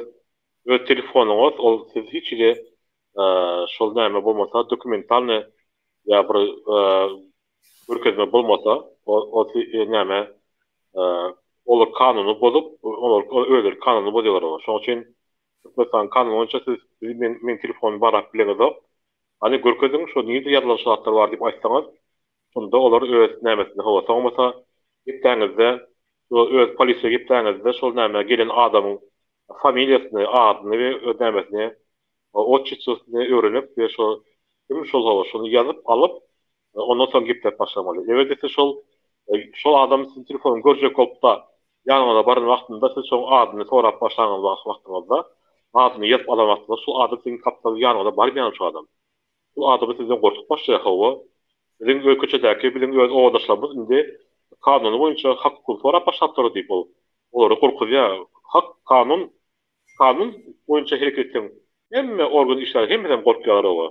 öz telefonyňyz ol siz hiç hili şol näme bolmasa dokumentalnyý ýa bir görkezme bolmasa, o näme, olar kanuny bozup, olar özleri kanuny bozýarlar. Şonuň üçin Türkmenistanyň kanuny boýunça siz men meň telefonymy barlap bileňizok. Hany görkeziň, şo nirde ýazylan şu zatlar bar diýip aýtsaňyz, şonda olar öz nämesini hawa, soňmasa gepläňizde, öz polisiýa gepläňizde şol näme gelen adamyň familiýasyny, adyny we öz nämesini. Otçestwosyny öwrenip we şo kim şol hawa şony ýazyp alyp ondan soň gepläp başlamaly. Eger-de siz şol şol adam siziň telefonyňyzy görjek bolupda ýanyňyza baran wagtynda siz şoň adyny sorap başlaňyz wagtyňyzda adyny ýazyp alan wagtyňyzda şol adam siziň gapdaly ýanyňyza barmaýan şo adam. Şol adamy sizden gorkup başlaýar hawa. Biziň öý köçedäki biziň öz obadaşlarymyz indi kanuny boýunça hak hukugyny sorap başlapdyr diýip ol olary gorkuzýar. Hak kanun Kanun boýunça hereket etseň hemme organ işgäri hemmesem gorkýarlar oba.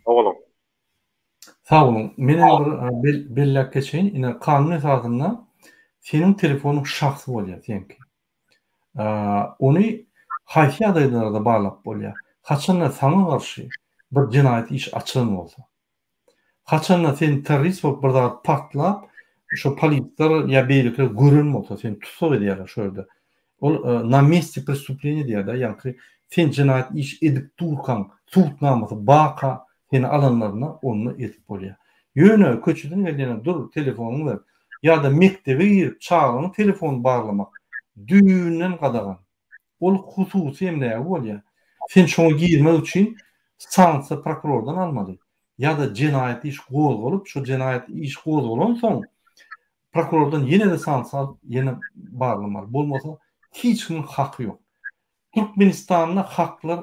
Sag boluň. Sag boluň. Menem bir belläp geçeýin. Ine kanun esasynda seniň telefonyň şahsy bolýar seňki. Ony haýsy ýagdaýlarda barlap bolýar? Haçanda saňa garşy bir jenaýat işi açylan bolsa. Haçanda sen terrorist bolup bir zat partlap, şo polisler ýa beýlekiler gören bolsa seni tussag edýärler şo ýerde. Ol na mesti prestupleniýa diýýär-de, ýaňky sen jenaýat iş edip durkaň subutnamasy barka seni alanlarynda onda edip bolýar. Ýöne köçeden gelýäne dur telefonyňy ber ýa-da mekdebe girip çagalaryň telefonyny barlamak düýbünden gadagan. Ol hususy emlägi bolýar. Sen şoňa girmek üçin sanksiýa prokurordan almaly. Ýa-da jenaýat iş gozgalyp, şo jenaýat iş gozgalansoň prokurordan ýene-de sanksiýa alyp, ýene barlamaly. Bolmasa hiç kimiň haky ýok. Türkmenistanda haklar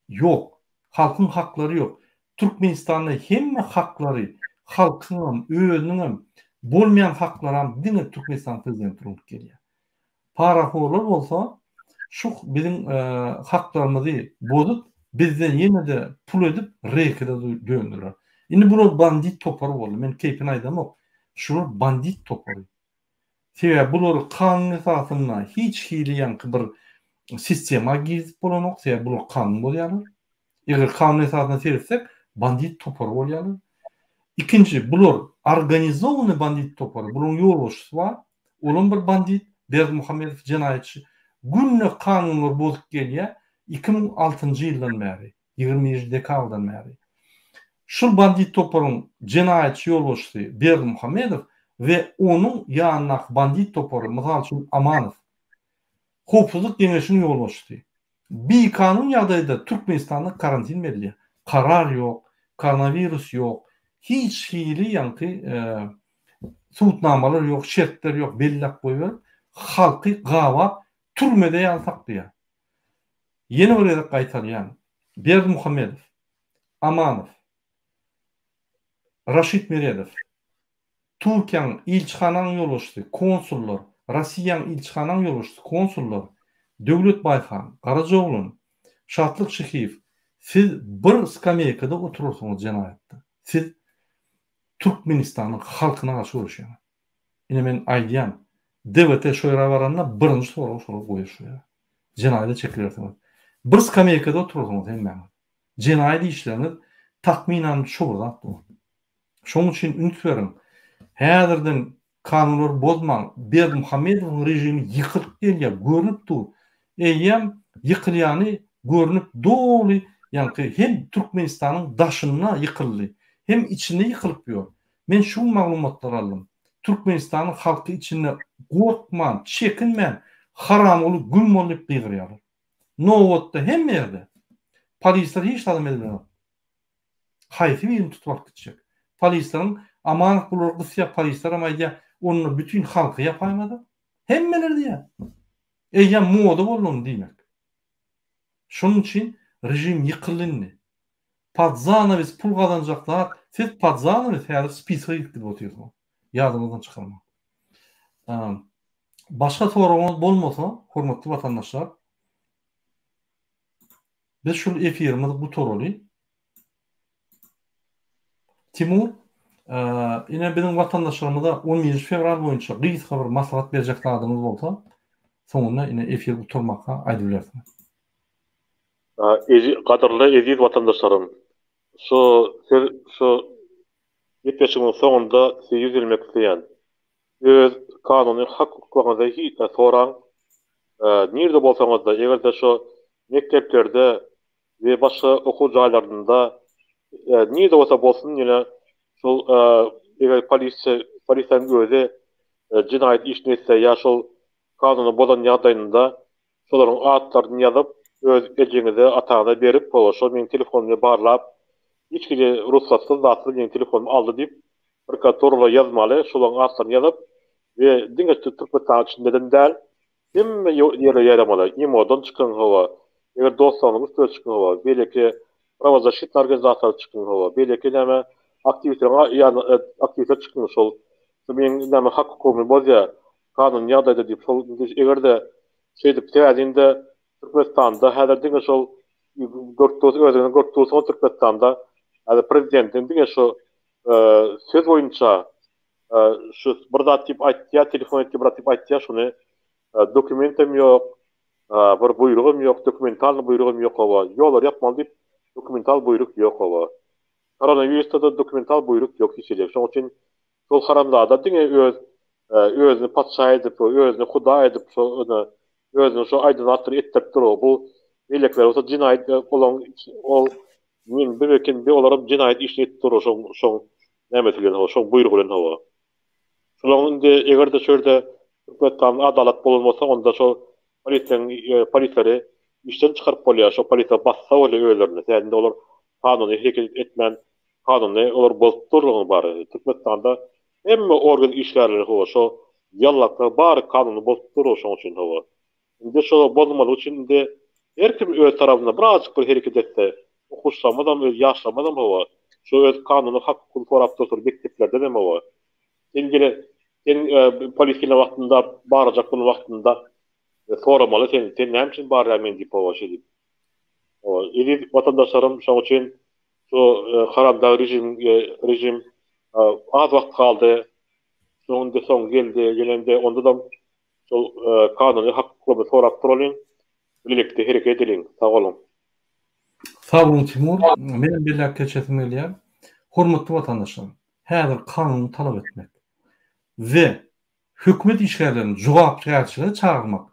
ýok. Halkyň haklary ýok. Türkmenistanda hemme haklary halkyňam, özüniňem bolmaýan haklaram diňe Türkmenistanyň prezidenti urunyp gelýär. Parahorlar bolsa şu biziň haklarymyzy bozup, bizden ýene-de pul edip rekete döndüler. Indi bular bandit topary boldy. Men keýpini aýdamok. Şular bandit topary. Sebäbi bulary kanun esasynda hiç hili ýaňky bir sistema girizip bolanok. Sebäbi bular kanun bozýarlar. Eger kanun esasynda seretsek, bandit topary bolýarlar. Ikinji, bular organizowanyý bandit topary. Bularyň ýolbaşçysy bar. Olam bir bandit, Berdimuhamedow jenaýatçy. Günde kanunlary bozup gelýär, 2006-njy ýyldan bäri, 21-nji dekabrdan bäri. Şul bandit toparyň jenaýatçy ýolbaşçysy Berdimuhamedow we onuň ýanyndaky bandit topary, mysal üçin Amanow, Howpsuzlyk geňeşiniň ýolbaşçysy. Bikanun ýagdaýda Türkmenistanda karantin berilýär. Karar ýok, koronawirus ýok, hiç hili ýaňky subutnamalar ýok, şertler ýok, belläp goýberip, halky gabap, türmede ýaly saklaýar. Ýene bir gezek gaýtalýan, Berdimuhamedow, Amanow, Raşid Meredow, Türkiýäniň ilçihanaň ýolbaşçysy, konsullar, Rossiýanyň ilçihanaň ýolbaşçysy, konsullar, Döwlet Baýhan, Garajaoglan, Şatlyk Şyhyýew, siz bir skameýkada oturarsyňyz jenaýatda. Siz Türkmenistanyň halkyna garşy göreşýäňiz. Ine men aýdýan, DWT şo ýere baranda birinji soragy şolar goýar şo ýere. Jenaýada çekilersiňiz. Bir skameýkada oturarsyňyz hemmäňiz. Jenaýat işleriňiz takmynan şo bir zat bolar. Şonuň üçin üns beriň. Häzirden kanunlary bozmaň. Berdimuhamedowyň režimi ýykylyp gelýär, görnüp dur. Eýýäm ýykylýany görnüp doly ýaňky hem Türkmenistanyň daşynda ýykyldy, hem içinde ýykylyp ýör. Men şu gün maglumatlar aldym. Türkmenistanyň halky içinde gorkman, çekinmän Haramguly güm bol diýip gygyrýarlar. Nobatda hemme ýerde. Polisler hiç zadam edibilenok. Haýsy birini tutup alyp gitjek? Polisleriň Amanow bulary gysýar, polislerem aýdýar, onda bütin halky ýapaýmada. Hemmeler diýýär. Eýýäm moda boldy ony diýmek. Şonuň üçin režim ýykyldy indi. Pod zanawes pul gazanjak zat, siz pod zanawes häzir spiska girip gidip otyrsyňyz. Ýadyňyzdan çykarmaň. Başga soragyňyz bolmasa, hormatly watandaşlar, Biz şul efirimizi gutaraly. Timur, ine biziň watandaşlarymyza on birinji fewral boýunça gysga bir maslahat berjek zadyňyz bolsa, soňunda ine efir gutarmaka aýdyp bilersiňiz. Gadyrly eziz watandaşlarym, şu söz şu gepleşigiň soňunda size ýüzlenmek isleýän. Öz kanuny hak-hukuklaryňyzy soraň. Nirde bolsaňyzda, eger-de şu mekdeplerde we başga okuw jaýlarynda nirde bolsa bolsun ýöne şol eger polisiýa polisiýanyň özi jenaýat işini etse ýa şol kanuny bozan ýagdaýynda şolaryň atlaryny ýazyp. Öz ejeňize, ataňyza berip, hawa, şol meň telefonymy barlap, hiç hili rugsatsyz zatsyz meň telefonymy aldy diýip, prokuratura ýazmaly, şolaryň atlaryny ýazyp we diňe Türkmenistanyň içindeden däl, hemme ýere ýaýramaly. Imo-dan çykyň, hawa, eger dostlaryňyzyň üstüne çykyň, hawa, beýleki prawozaşitnyý organizasiýalara çykyň, hawa, beýleki näme aktiwistleriň ýanyna aktiwistler çykyň, şol meň näme hak-hukugymy bozýar, kanuny ýagdaýda diýip, şol eger-de Şeýdip sebäbi indi Türkmenistanda häzir diňe şol görüp dursuň özüňiz görüp dursuňyz Türkmenistanda häzir prezidentiň diňe şu söz boýunça şu bir zat diýip aýtýar telefon etdi bir zat diýip aýtýar şuny dokumentem ýok bir buýrugam ýok dokumentalny buýrugam ýok hawa ýollary ýapmaly diýip dokumental buýruk ýok hawa koronawirusda-da dokumental buýruk ýok hiç hili şonuň üçin Şol haramzada diňe öz özüni patyşa edip, özüni hudaý edip, şo ine özüniň şo aýdan zatlaryny etdirip dur. Bu beýlekiler bolsa jenaýat olaň ol men bir eken bir olaram jenaýat işini edip dur şoň şoň nämesi bilen hawa şoň buýrugy bilen hawa. Şolaň indi eger-de şu ýerde Türkmenistanda adalat bolan bolsa onda şo polisiýaň polisleri işden çykaryp bolýar şo polisiýa bassa bolýar özlerini sebäbi indi olar kanuny hereket etmän Kanuny olar bozup durlugyny bary. Türkmenistanda hemme organ işgärleri hawa şo ýallaklar bary kanuny bozup dur şoň üçin hawa. Indi şo bozulmazlyk üçin indi her kim öz tarabyndan birazjyk bir hereket etse okuwçylarymyzam öz ýaşlarymyzam hawa şo öz kanuny hak hukugyny sorap dursun mekdeplerden hem hawa. Sen gele sen polis gelen wagtynda barlajak bolan wagtynda soramaly sen sen näme üçin barýaň meni diýip hawa şeýdip. Hawa eziz watandaşlarym şoň üçin Şu haramdag režim režim az wagt galdy. Şoň indi soňy geldi. Gelende ondadam şol kanuny hak-hukugymyzy sorap duralyň. Bilelikde hereket edeliň. Sag boluň. Sag boluň Timur. Menem belläp geçesim gelýär. Hormatly watandaşlar, häzir kanuny talap etmek we hökümet işgärlerini jogapkärçilige çagyrmak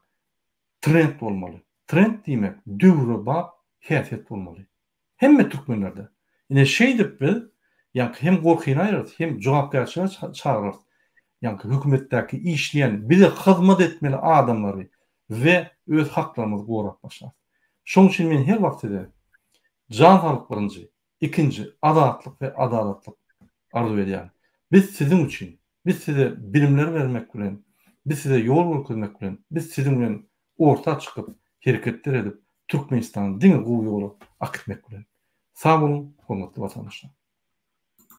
trend bolmaly. Trend diýmek döwrebap häsiýet bolmaly. Hemme türkmenlerde. Ine şeýdip biz ýaňky hem gorkyny aýyrarys, hem jogapkärçilige çagyrarys. Ýaňky hökümetdäki işleýän, bize hyzmat etmeli adamlary we öz haklarymyzy gorap başlarys. Şoň üçin men her wagt size jan saglyk birinji, ikinji azatlyk we adalatlyk arzuw edýärin. Biz siziň üçin, biz size bilimler bermek bilen, biz size ýol görkezmek bilen, biz siziň bilen orta çykyp, hereketler edip, Türkmenistany diňe gowy ýola akitmek bilen. Sag boluň, hormatly watandaşlar!